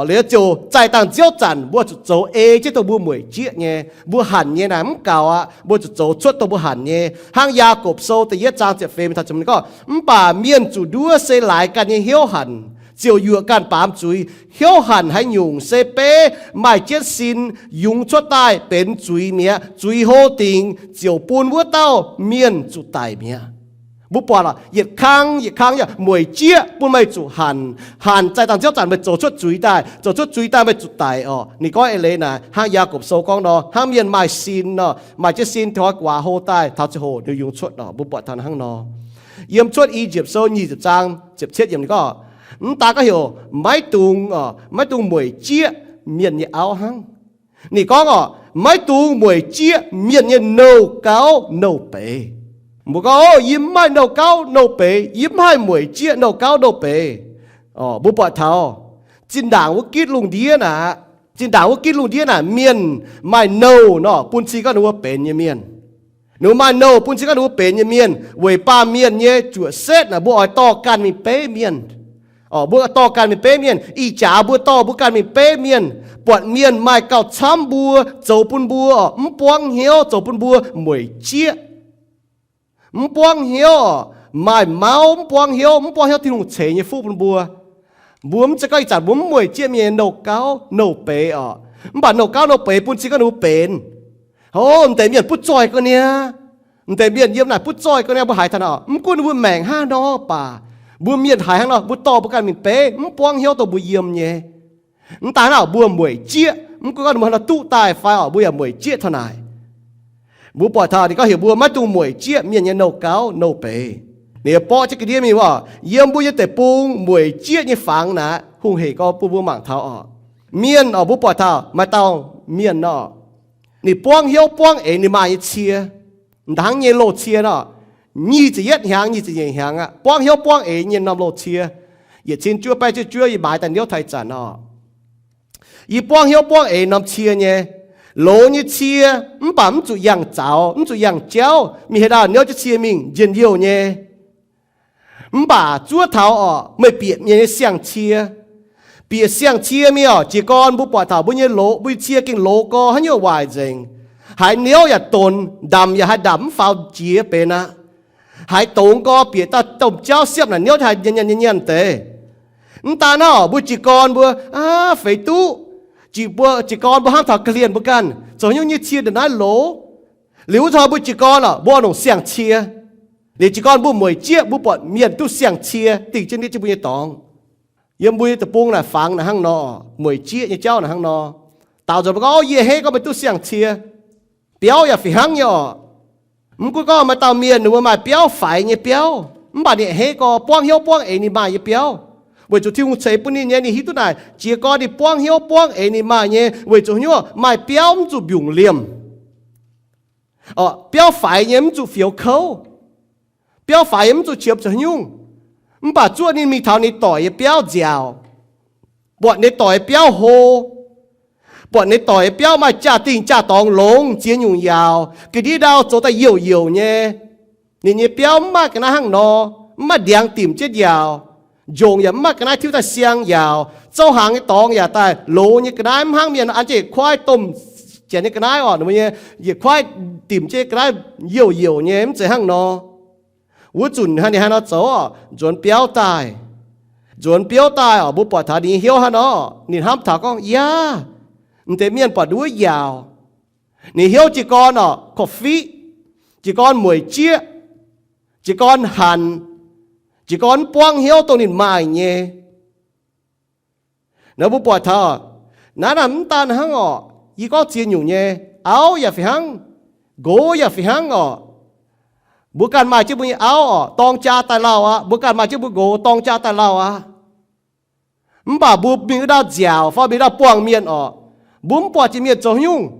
Liuz ziouc zaih dangh nziouv zanc mbuo zuqc zoux ei jienv dongh mbuo mueic jieqv nyei. Mbuo hanc nyei naaic mv gaux aqv, mbuo zuqc zoux cuotv dongh mbuo hanc nyei. Hnangv Yaagorpc Sou da'yietv zaang ziepc feix mingh taux ziepc hmz gorngv, mv baac mienh zuqc nduov se laaix ganh nyei hnyouv hanc, ziouc yuoqc ganh baamz zuiz. Hnyouv hanc haaix nyungc se beiv maaih jienv sin yungz cuotv daaih benx zuiz mi'aqv. Zuiz hlo dingc ziouc bun wuov dauh mienh zuqc daic mi'aqv. Mbuo buatc yietc kang yietc kang mueic jieqv bun meih zuqc hanc. Hanc zaih dangh nziouv zanc meih zoux cuotv zuiz daaih, zoux cuotv zuiz daaih meih zuqc daic oc. Ninh gorngv eix leiz naaic hnangv Yaagorpc Sou gorngv nor, hnangv mienh maaih sin nor, maaih jienv sin taux guaax hlo daaih taux ziangh hoc ninh yungz cuotv oc. Mbuo buatc taux hnangv nor. Yiem Cuotv I^yipv Sou nyic ziepc zaang ziepc cietv yiemc ninh gorngv, mv daaih gorngv heuc maiv dungx, maiv dungx mueic jieqv mienh nyei auv hnangv. Ninh gorngv oc, maiv dungx mueic jieqv mienh nyei nouh gauv nouh beiz. Mbuo gorngv, yie mv maaih nouh gauv nouh beiz, yie mv haih mueic jieqv nouh gauv nouh beiz. Mbuo buatc taux zinh ndaangc wuov gitv lungh ndiev naaic, zinh ndaangc wuov gitv lungh ndiev naaic mienh maaih nouh nor bun cing gorngv ninh mbuo benx nyei mienh. Ninh mbuo maaih nouh bun cing gorngv ninh mbuo benx nyei mienh. Weic baamh mienh nyei juoqc setv naaic mbuo oix dorh ganh mingh beiv mienh. Mbuo dorh ganh mingh beiv mienh. Ih jaax mbuo dorh mbuo ganh mingh beiv mienh, buatc mienh maaih gauh camv mbuo, zoux bun mbuo mv buangv hnyouv, zoux bun mbuo mueic jieqv. Mv buangv hnyouv, maaih mauv, mv buangv hnyouv, mv buangv hnyouv Tin-Hungh ceix nyei fuqv bun mbuo. Mbuo mv zeiz gorngv ih zanc mbuo mv mueic jieqv mienh nyei nouh gauv nouh beiz oc. Mv baac nouh gauv nouh beiz bun cing gorngv ninh mbuo benx. Hov, m'deix mienh butv zoih ga'naaiv, m'deix mienh yiem naaic butv zoih ga'naaiv, mbuo haiz taux nor, mv gunv ninh mbuo maengc hnangv nor baac, mbuo mienh haiz hnangv nor, mbuo dorh mbuo ganh mingh beiv, mv buangv hnyouv dongh mbuo yiem nyei. Mv daaih hnangv mbuo mueic jieqv, mv gunv gorngv mbuo haaix nor duqv daaih fai oc, mbuo yaac mueic jieqv taux naaic. Mbuo buatc taux ninh gorngv heuc mbuo maiv dungx mueic jieqv mienh nyei nouh gauv nouh beiz. Ninh mbuo borqv jienv ga'ndiev mingh oc, yiem mbuo nyei deic-bung mueic jieqv nyei fangx naaic, hungh hec gorx bun mbuo mangc taux oc. Mienh oc, mbuo buatc taux maaih dauh mienh nor, ninh buangv hnyouv buangv eix ninh maaih nyei cie, hnangv nyei loz-cie nor, nyic ziepc yietv hnyangx, nyic ziepc nyeic hnyangx aqv, buangv hnyouv buangv eix nyei norm loz-cie. Yietc cin juov baeqv juov juov yie maaiz daaih niouv taux ih zanc oc. Yie buangv hnyouv buangv eix norm cie nyei, loz nyei cie, mv baac mv zuqc yangh zaux, mv zuqc yangh jauv, mingh haaix ndau niouv jienv cie mingh njien-youh nyei. Mv baac zuov taux oc, meih bieqc mienh nyei siang-cie. Bieqc siang-cie mingh oc, jiez gorn mbuo buatc taux mbuo nyei loz, mbuo nyei cie gengh loz gorx haaix nyungc waaic nzengc. Haiz niouv yaac donx, ndamc yaac haih ndamc mv faaux jiex benx aqv. Haiz dongz gorx bieqc daaih domh jauv siepv naaic niouv haih nyanc nyanc nyanc deix. Mv daan naaiv oc, mbuo jiez gorn mbuo, aav, feix duqv, mbuo jiez gorn mbuo hnamv taux ga'hlen mbuo ganh, zoux haaix nyungc nyei cie ndongc naaiv loz. Liuz wuov taux mbuo jiez gorn oc, mbuo oix longc siang-cie. Liuz jiez gorn mbuo mueic jieqv, mbuo buatc mienh duqv siang-cie dingh jienv nitv jienv mbuo nyei dorngx. Yiem mbuo nyei deic-bung naaic fangx naaic hnangv nor, mueic jieqv nyei jauv naaic hnangv nor. Daaux nzunc mbuo gorngv, yie a'hneiv gorngv meih duqv siang-cie. Biauv yaac fih hnangv nyei oc. Mv gunv gorngv maaih dauh mienh ninh mbuo maaih biauv faix nyei biauv, mv baac ninh a'hneiv gorngv buangv hnyouv buangv eix ninh maaih nyei biauv. Weic zuqc Tin-Hungh ceix bun ninh nyei, ninh hiuv duqv naaic jiez gorn ninh buangv hnyouv buangv eix ninh maaih nyei. Weic zuqc haaix nyungc? Maaih biauv mv zuqc mbiungc liemh. Biauv faix nyei mv zuqc fioux kouv. Biauv faix nyei mv zuqc qiemx zuqc haaix nyungc. Mv baac zuoqv ninh mingh taux ninh doic nyei biauv nziaauc, buatc ninh doic nyei biauv hlo, buatc ninh doic nyei biauv maaih jaa-dingh jaa-dorngx longx, ziex nyungc yaauc, ga'ndiev ndau zoux daaih youc youc nyei. Ninh nyei biauv mv maaih ga'naaiv hnangv nor, mv maaih ndiangx dimc jienv nziaauc, njongc yaac mv maaih ga'naaiv tiuv daaih siang nziaauc, zouv hnaangx nyei dorngx yaac daaih loz nyei ga'naaiv, mv hnangv mienh an jienv yietc kuaaiv domh janx nyei ga'naaiv oc, ninh mbuo nyei yietc kuaaiv dimc jienv ga'naaiv youc youc nyei, mv zeiz hnangv nor. Wuov nzunc hnangv ninh haaix nor zoux oc, nzuonx biauv daaih. Nzuonx biauv daaih oc, mbuo buatc taux ninh nyei hnyouv hnangv nor, ninh hnamv taux gorngv, yaac, m'deix mienh buatc nduov yaauc. Ninh hnyouv jiez gorn oc, korv-fiqv, jiez gorn mueic jieqv, jiez gorn hanc, jiez gorn mv buangv hnyouv dongh ninh maaih nyei. Naaiv mbuo buatc taux, naaiv naaiv mv daan hnangv oc, yie gorngv ziex nyungc nyei, auv yaac fih hnangv, nqox yaac fih hnangv oc. Mbuo ganh maaih jienv mbuo nyei auv oc, dorng jaa daaih lauh aqv. Mbuo ganh maaih jienv mbuo nqox, dorng jaa daaih lauh aqv. Mv baac mbuo mingh wuov ndau nziaauc fai mingh ndau buangh mienh oc, mbuo mv buatc jiex mienh zoux haaix nyungc.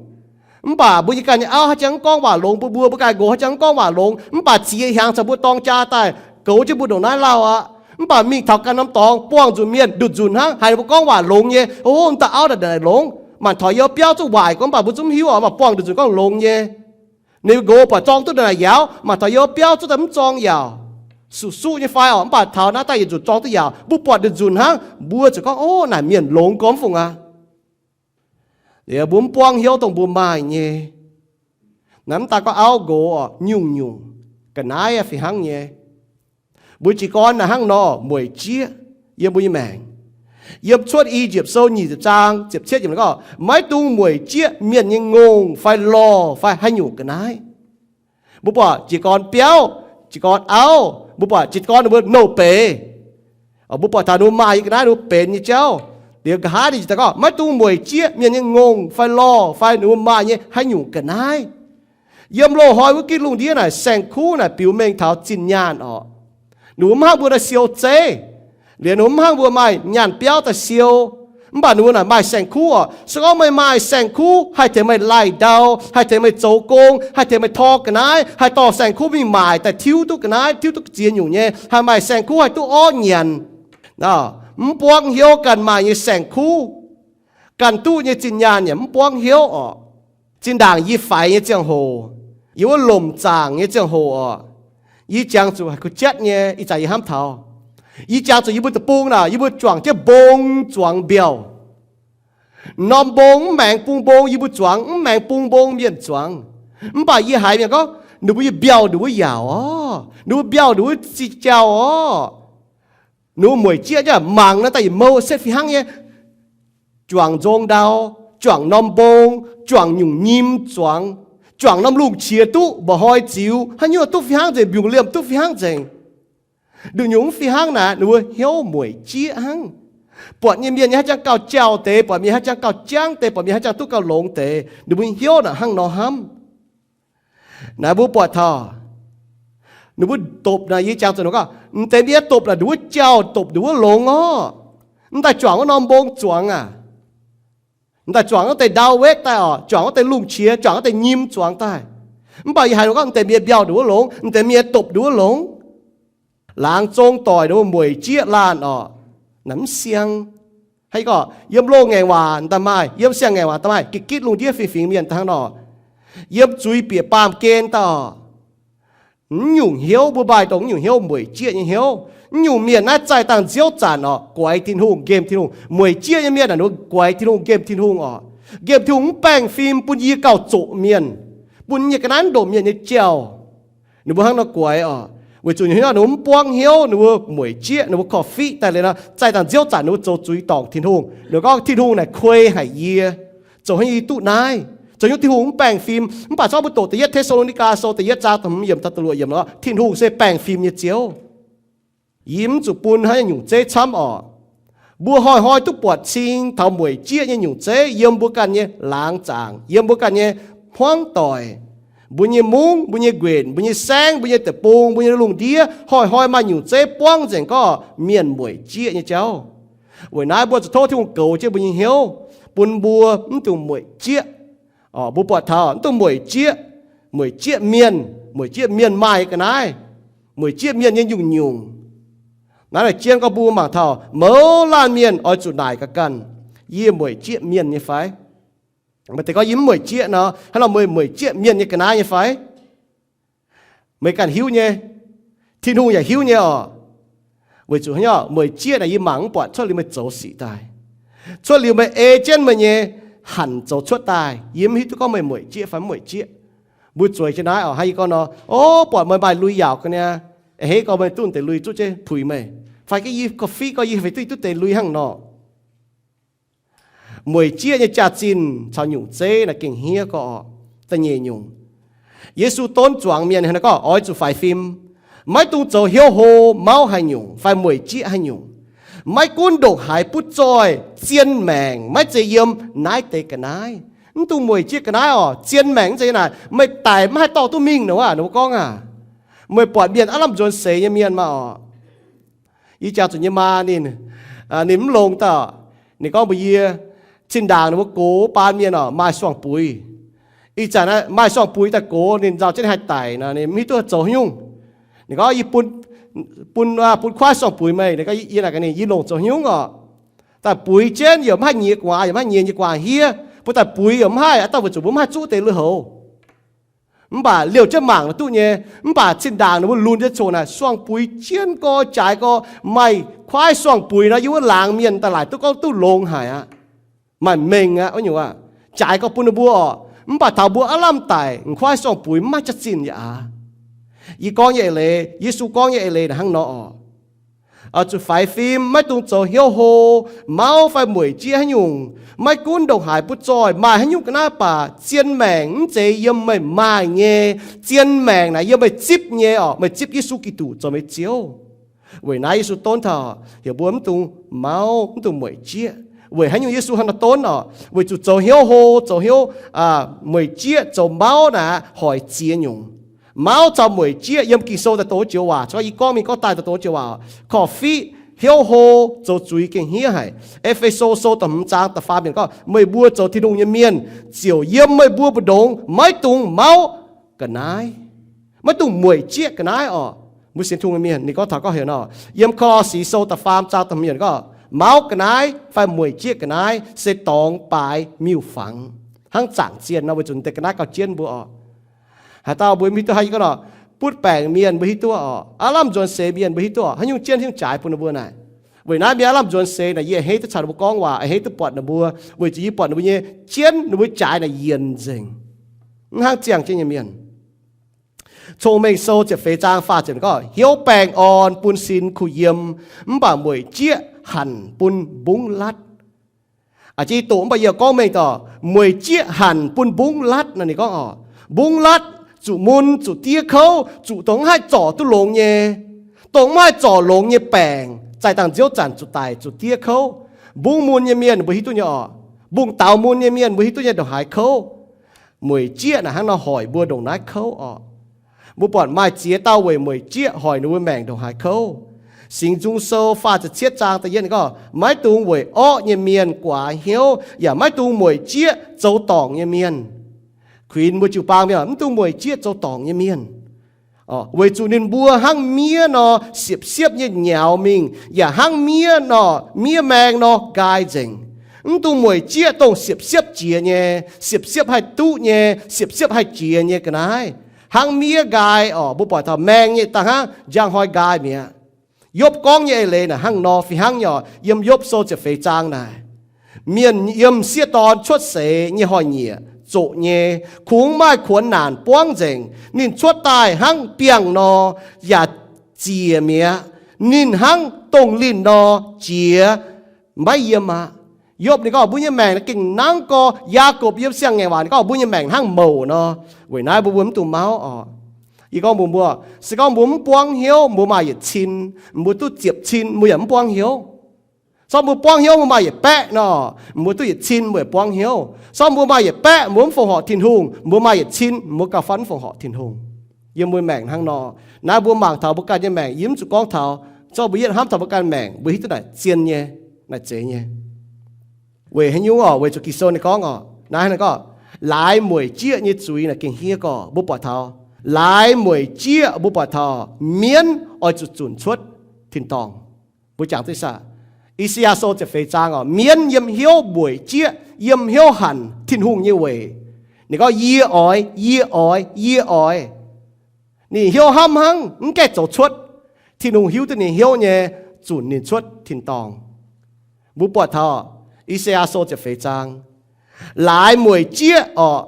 Mv baac mbuo nyei ganh nyei auv haaix jangx mv gorngv waac longx bun mbuo, mbuo ganh nqox haaix jangx mv gorngv waac longx, mv baac ziex hnyangx caux mbuo dorng jaa daaih goux jienv mbuo ndongc naaiv lauh aqv. Mv baac mingh taux ganh norm dorngx buangh nzunc mienh nduqc nzunc hnangv, haiz ninh mbuo gorngv waac longx nyei, o, m'daaih auv naaic longx, mangc taux yie biauv zungv waaic gorngv, mv baac mbuo zungv mv hiuv oc, mv baac buangh nduqc nzunc gorngv longx nyei. Ninh nqox buatc zorng duqv naaic yaauv, mangc taux yie biauv zungv daaih mv zorng yaac suqv suqv nyei fai oc, mv baac taux naaiv daaih yietc nzunc zorng duqv yaac mbuo buatc nduqc nzunc hnangv, mbuo ziouc gorngv, o, naaic mienh longx gormx fungc aqv. Liuz mbuo mv buangv hnyouv dongh mbuo maaih nyei. Naaiv mv daan gorngv auv nqox oc, nyungc-nyungc ga'naaiv fih hnangv nyei. Mbuo jiez gorn naaic hnangv nor mueic jieqv yiem mbuo nyei maengc. Yiem Cuotv I^yipv Sou nyic ziepc zaang ziepc cietv yiemc gorngv, maiv dungx mueic jieqv mienh nyei ngongh fai lorh fai haaix nyungc ga'naaiv. Mbuo buatc jiez gorn biauv, jiez gorn auv, mbuo buatc jiez gorn ninh mbuo nouh beiz. Mbuo buatc taux ninh mbuo maaih nyei ga'naaiv ninh mbuo benx nyei jauv. Liuz nqa'haav ninh ziouc gorngv, maiv dungx mueic jieqv mienh nyei ngongh fai lorh fai ninh mbuo maaih nyei haaix nyungc ga'naaiv. Yiem loz-hnoi wuov gitv lungh ndiev naaic saeng-kuv naaic biux mengh taux zinh nyaanh oc. Ninh mbuo mv hnangv mbuo daaih siou zeiv, liuz ninh mbuo mv hnangv mbuo maaih nyaanh biauv daaih siou. Mv baac ninh mbuo naaic maaih saeng-kuv oc. Se gorngv meih maaih saeng-kuv, haih tengx meih laih ndau, haih tengx meih zoux gong, haih tengx meih tor ga'naaiv, haih dorh saeng-kuv mingh maaic daaih tiuv duqv ga'naaiv, tiuv duqv ziex nyungc nyei, haih maaih saeng-kuv haih duqv orv nyanc. Mv buangv hnyouv ganh maaih nyei saeng-kuv, ganh duqv nyei zinh nyaanh yaac mv buangv hnyouv oc. Zinh ndaangc yie faix nyei ziangh hoc, yie wuov lomc zaangc nyei ziangh hoc oc, yie jangx zuqc haiz kuh jatv nyei, ih zanc yie hnamv taux, yie jangx zuqc yie mbuo deic-bung naaic, yie mbuo juangc jienv mbong zuangx mbiauh. Norm mbong mv maengx bung mbong yie mbuo zuangx, mv maengx bung mbong mienh zuangx. Mv baac yie haiz mienh gorngv, ninh mbuo nyei mbiauh ninh wuov yaauc oc, ninh mbuo mbiauh ninh wuov zinh jauh oc. Ninh mbuo mueic jieqv nyei, mangc naaiv daaih yietc mouh setv fih hnangv nyei. Juangc nzong ndau, juangc norm mbong, juangc nyungc nyim zuangx, juangc norm lungh qiex duqv mba'hnoi ziux, haaix nyungc duqv fih hnangv nzengc, mbiungc liemh duqv fih hnangv nzengc. Nduqc nyungc mv fih hnangv naaic, ninh mbuo hnyouv mueic jieqv hnangv. Buatc nyei mienh nyei haaix jangx gauh jauh deix, buatc mienh haaix jangx gauh jangv deix, buatc mienh haaix jangx duqv gauh longx deix, ninh mbuo hnyouv naaic hnangv nor hnamv. Naaiv mbuo buatc taux ninh mbuo dopc naaic, yie jangx zuqc ninh gorngv, m'deix mienh dopc naaic ninh wuov jauh, dopc ninh wuov longx orv. M'daaih juangc wuov norm mbong zuangx aac, m'daaih juangc wuov deix ndau wetv daaih oc, juangc wuov deix lungh qiex, juangc wuov deix nyim zuangx daaih. Mv baac yie haiz ninh gorngv m'deix mienh mbiauh ninh wuov longx, m'deix mienh dopc ninh wuov longx. Laangz zong doic ninh mbuo mueic jieqv laanh oc, naaic mv siang. Haaix gorngv yiem loz-ngaengc waac daaih maaih, yiem siang-ngaengc waac daaih maaih, gitv gitv lungh ndiev fingx fingx mienh daaih hnangv nor. Yiem zuiz bieqc baamh gen daaih oc, mv nyungc hnyouv mbuo maaih dongh mv nyungc hnyouv mueic jieqv nyei hnyouv. Mv nyungc mienh naaiv zaih dangh nziouv zanc oc, guaix Tin-Hungh, nqemh Tin-Hungh. Mueic jieqv nyei mienh naaic ninh mbuo guaix Tin-Hungh, nqemh Tin-Hungh oc. Nqemh Tin-Hungh mv baengh fim bun yie gauh zoqc mienh, bun yie ga'naaiv ndopv mienh nyei jauh. Ninh mbuo hnangv nor guaix oc, weic zuqc ninh mbuo mv buangv hnyouv, ninh mbuo mueic jieqv, ninh mbuo korv-fiqv daaih liuz nor, zaih dangh nziouv zanc ninh mbuo zoux zuiz dorngc Tin-Hungh. Ninh mbuo gorngv Tin-Hungh naaic kuei haic yie, zoux haaix nyungc yie duqv naaiv? Zoux nyungc Tin-Hungh mv baengh fim? Mv baac zorqv mbuo doqc da'yietv Te^saa^lo^ni^gaa Sou da'yietv zaang da'hmz yiemc taux da'luoqc yiemc nor, Tin-Hungh se baengh fim nyei Ziouv. Yie mv zuqc bun haaix nyungc zeiv camv oc. Mbuo hnoi-hnoi duqv buatc cing taux mueic jieqv nyei nyungc zeiv yiem mbuo ganh nyei laangz zaangc, yiem mbuo ganh nyei hmuangv doic, mbuo nyei mungv, mbuo nyei nquenc, mbuo nyei saengv, mbuo nyei deic-bung, mbuo nyei lungh ndiev, hnoi-hnoi maaih nyungc zeiv buangv nzengc gorngv mienh mueic jieqv nyei jauv. Weic naaiv mbuo zuqc tov Tin-Hungh goux jienv mbuo nyei hnyouv, bun mbuo mv dungx mueic jieqv. Mbuo buatc taux mv dungx mueic jieqv, mueic jieqv mienh, mueic jieqv mienh maaih ga'naaiv, mueic jieqv mienh nyei nyungc-nyungc. Naaiv jien gorngv mbuo mangc taux mouz laanh mienh oix zuqc naaic gaax ganh, yie mueic jieqv mienh nyei fai? Maaih deix gorngv yie mv mueic jieqv nor, hnangv nor meih mueic jieqv mienh nyei ga'naaiv nyei fai? Meih ganh hiuv nyei, Tin-Hungh yaac hiuv nyei orqc. Weic zuqc hnangv nor, mueic jieqv naaic yie mangc mv buatc cuotv liuz meih zoux sic daaih. Cuotv liuz meih ei jienv meih nyei hanc zoux cuotv daaih. Yie mv hiuv duqv gorngv meih mueic jieqv fai mv mueic jieqv. Mbuo zueiz jienv naaiv orqc, hnangv yie gorngv nor, o, buatc meih maaih lui-yaauc ga'naaiv, a'hneiv gorngv meih duqv deix lui zuqv jienv puix meih, fai gorngv yie korv-fiqv gorngv yie fai duqv, duqv deix lui hnangv nor. Mueic jieqv nyei jaax-zinh caux nyungc zeiv naaic gengh hniev gorqv orqc. Da'nyeic nyungc, Yesu donv zuangx mienh hnangv naaiv gorngv oix zuqc faix fim, maiv dungx zoux hnyouv hlo mauv haaix nyungc fai mueic jieqv haaix nyungc. Maiv gunv ndongc haaix butv zoih, zien maengc maiv zeiz yiem naaiv deix ga'naaiv. Mv dungx mueic jieqv ga'naaiv orqc. Zien maengc mv zeiz naaic meih daic mv haih dorh duqv mingh nor aav, ninh mbuo gorngv aav. Meih buatc mienh aav lamh nzuonx seix nyei mienh maah orqc. Yie jangx zuqc nyei maa ninh, ninh mv longx daaih, ninh gorngv mbuox yie, zinh ndaangc ninh mbuo gox baan mienh orqc maaih suang-buix. Ih zanc maaih suang-buix daaih gox, ninh nzauh jienv haih daic nor, ninh mv hiuv duqv zoux haaix nyungc. Ninh gorngv, yie bun, bun kuaaiv suang-buix meih. Ninh gorngv, yie naaic gaax ninh, yie longc zoux haaix nyungc orqc? Daaih buix jienv yaac mv haih nyiex gu'nguaaz, yaac mv haih nyiex nyei gu'nguaaz hniev, bun daaih buix yaac mv haih, aa, daaih weic zuqc mbuo mv haih zuqv deix lui-houx. Mv baac liouh jienv mangc duqv nyei. Mv baac zinh ndaangc ninh mbuo lunx jienv coqv naaic, suang-buix jienv gorx, jaaix gorx, maaih kuaaiv suang-buix nor, yie wuov laangz mienh daaih laaic duqv gorngv duqv longx haic aqv. Maaih mengh aqv, wuov nyungc aqv. Jaaix gorx bun ninh mbuo orqc. Mv baac taux mbuo aav lamh daic, m'kuaaiv suang-buix mv maaih jaax-zinh yaac aav. Yie gorngv nyei eix leiz, Yesu gorngv nyei eix leiz naaic hnangv nor orqc. Oix zuqc faix fim, maiv dungx zoux hnyouv hlo, mauv fai mueic jieqv haaix nyungc. Maiv gunv ndongc haaix butv zoih, maaih haaix nyungc ga'naaiv baac, zien maengc mv zeiz yiem meih maaih nyei. Zien maengc naaic yiem meih zipv nyei orqc. Meih zipv Yesu Giduc zoux meih Ziouv. Weic naaiv Yesu donv taux heuc mbuo mv dungx mauv, mv dungx mueic jieqv. Weic haaix nyungc Yesu hnangv nor donv orqc? Weic zuqc zoux hnyouv hlo, zoux hnyouv mueic jieqv, zoux mauv naaic hoic ziex nyungc. Mauv caux mueic jieqv yiem Ging-Sou daaih doqc joux waac, caux yie gorngv mingh gorngv daaih daaih doqc joux waac, korv-fiqv, hnyouv hlo, zoux zuiz gengh hniev haic. E^fe^so Sou da'hmz zaang da'faam yiemc gorngv, meih mbuo zoux Tin-Hungh nyei mienh, ziouc yiem meih mbuo mbu'ndongx maiv dungx mauv ga'naaiv, maiv dungx mueic jieqv ga'naaiv orqc. Mbuo sienx Tin-Hungh nyei mienh, ninh gorngv taux gorngv heuc nor, yiem Ko^lo^si Sou da'faam zaang da'hmz yiemc gorngv, mauv ga'naaiv fai mueic jieqv ga'naaiv se dorngx baaix miuc-fangx, hnangv zaangc zienh nor, weic zuqc deix ga'naaiv gauh jienv mbuo orqc. Haaix dauh mbuo hiuv duqv haaix, yie gorngv nor, butv baengc mienh mbuo hiuv duqv orqc, aav lamh nzuonx seix mienh mbuo hiuv duqv orqc, haaix nyungc jienv haaix nyungc jaaix bun ninh mbuo naaic. Weic naaiv mienh aav lamh nzuonx seix naaic, yie a'hneiv duqv caux ninh mbuo gorngv waac, a'hneiv duqv buatc ninh mbuo, weic zuqc yie buatc ninh mbuo nyei jienv, ninh mbuo jaaix naaic yienc nzengc, mv hnangv ziangh jienv nyei mienh. Cong-Mengh Sou ziepc feix zaang faah ziepc gorngv, hnyouv baengh orn bun sin kuh yiem, mv baac mueic jieqv hanc bun mbungv latv. A'jang doqc mv baac yie gorngv mengh dorh, mueic jieqv hanc bun mbungv latv nor, ninh gorngv orqc, mbungv latv zuqc mun zuqc diev kouv, zuqc dongh mv haih zorc duqv longx nyei, dongh mv haih zorc longx nyei baengc, zaih dangh nziouv zanc zuqc daic zuqc diev kouv. Mbungv mun nyei mienh mbuo hiuv duqv nyei orqc, mbungv daux mun nyei mienh mbuo hiuv duqv nyei ndongc haaix kouv. Mueic jieqv naaic hnangv nor hoic mbuo ndongc naaiv kouv orqc. Mbuo buatc maaih ziex dauh weic mueic jieqv hoic ninh mbuo maengc ndongc haaix kouv. Singx Nzung Sou faah ziepc cietv zaang da'yietv gorngv, maiv dungx weic orqv nyei mienh guaax hnyouv, yaac maiv dungx mueic jieqv zoux dorngc nyei mienh. Kuinx mbuo jiu-baang mienh, mv dungx mueic jieqv zoux dorngc nyei mienh, weic zuqc ninh mbuo hnangv miev nor siepv-siepv nyei nyaux mingh, yaac hnangv miev nor, miev maeng nor nqaai nzengc. Mv dungx mueic jieqv dongh siepv-siepv jiex nyei, siepv-siepv haih duqv nyei, siepv-siepv haih jiex nyei ga'naaiv. Hnangv miev nqaai orqc, mbuo buatc taux maeng nyei da'hnangv njang hnoi nqaai mi'aqv. Yopv gorngv nyei eix leiz naaic hnangv nor fih hnangv nyei orqc. Yiem Yopv Sou ziepc feix zaang naaic, mienh yiem m'sieqv dorn cuotv seix nyei hnoi-nyieqc zoqc nyei, kungx maaih kuonx naanc buangv nzengc. Ninh cuotv daaih hnangv biangh nor, yaac ziec mi'aqv. Ninh hnangv dongh linh nor jiex, maiv yiem aqv. Yopv ninh gorngv mbuo nyei maengc naaiv gengh hnangv gorx. Yaakopv yiem siang-ngaengc waac ninh gorngv mbuo nyei maengc hnangv mouc nor. Weic naaiv mbuo mbuo mv dungx mauv orqc. Yie gorngv mbuox mbuo, se gorngv mbuo mv buangv hnyouv, mbuo maaih yietc cin, mbuo duqv ziepc cin mbuo yaac mv buangv hnyouv. Se gorngv mbuo buangv hnyouv mbuo maaih yietc baeqv nor, mbuo duqv yietc cin mbuo yaac buangv hnyouv. Se gorngv mbuo maaih yietc baeqv mbuo mv fongc horc Tin-Hungh, mbuo maaih yietc cin mbuo gauh fai mv fongc horc Tin-Hungh. Yiem mbuo maengc hnangv nor. Naaiv mbuo mangc taux mbuo ganh nyei maengc, yie mv zuqc gorngv taux, se gorngv mbuo yietv hnamv taux mbuo ganh maengc, mbuo hiuv duqv naaic zien nyei, naaic zeiz nyei. Weic haaix nyungc orqc? Weic zuqc Ging-Sou ninh gorngv orqc, naaiv ninh gorngv, laaix mueic jieqv nyei zuiz naaic gengh hniev gorx. Mbuo buatc taux laaix mueic jieqv, mbuo buatc taux mienv oix zuqc zunc cuotv tin-dorngh. Mbuo jangx duqv saah? I^saa^yaa Sou ziepc feix zaang oc, mienv yiem hnyouv mbueic jieqv, yiem hnyouv hanc Tin-Hungh nyei weic. Ninh gorngv, Yie oix, yie oix, yie oix. Ninh hnyouv hnamv hnangv, mv gaengh zoux cuotv. Tin-Hungh hiuv duqv ninh hnyouv nyei, zunc ninh cuotv tin-dorngh. Mbuo buatc taux I^saa^yaa Sou ziepc feix zaang, laaix mueic jieqv oc,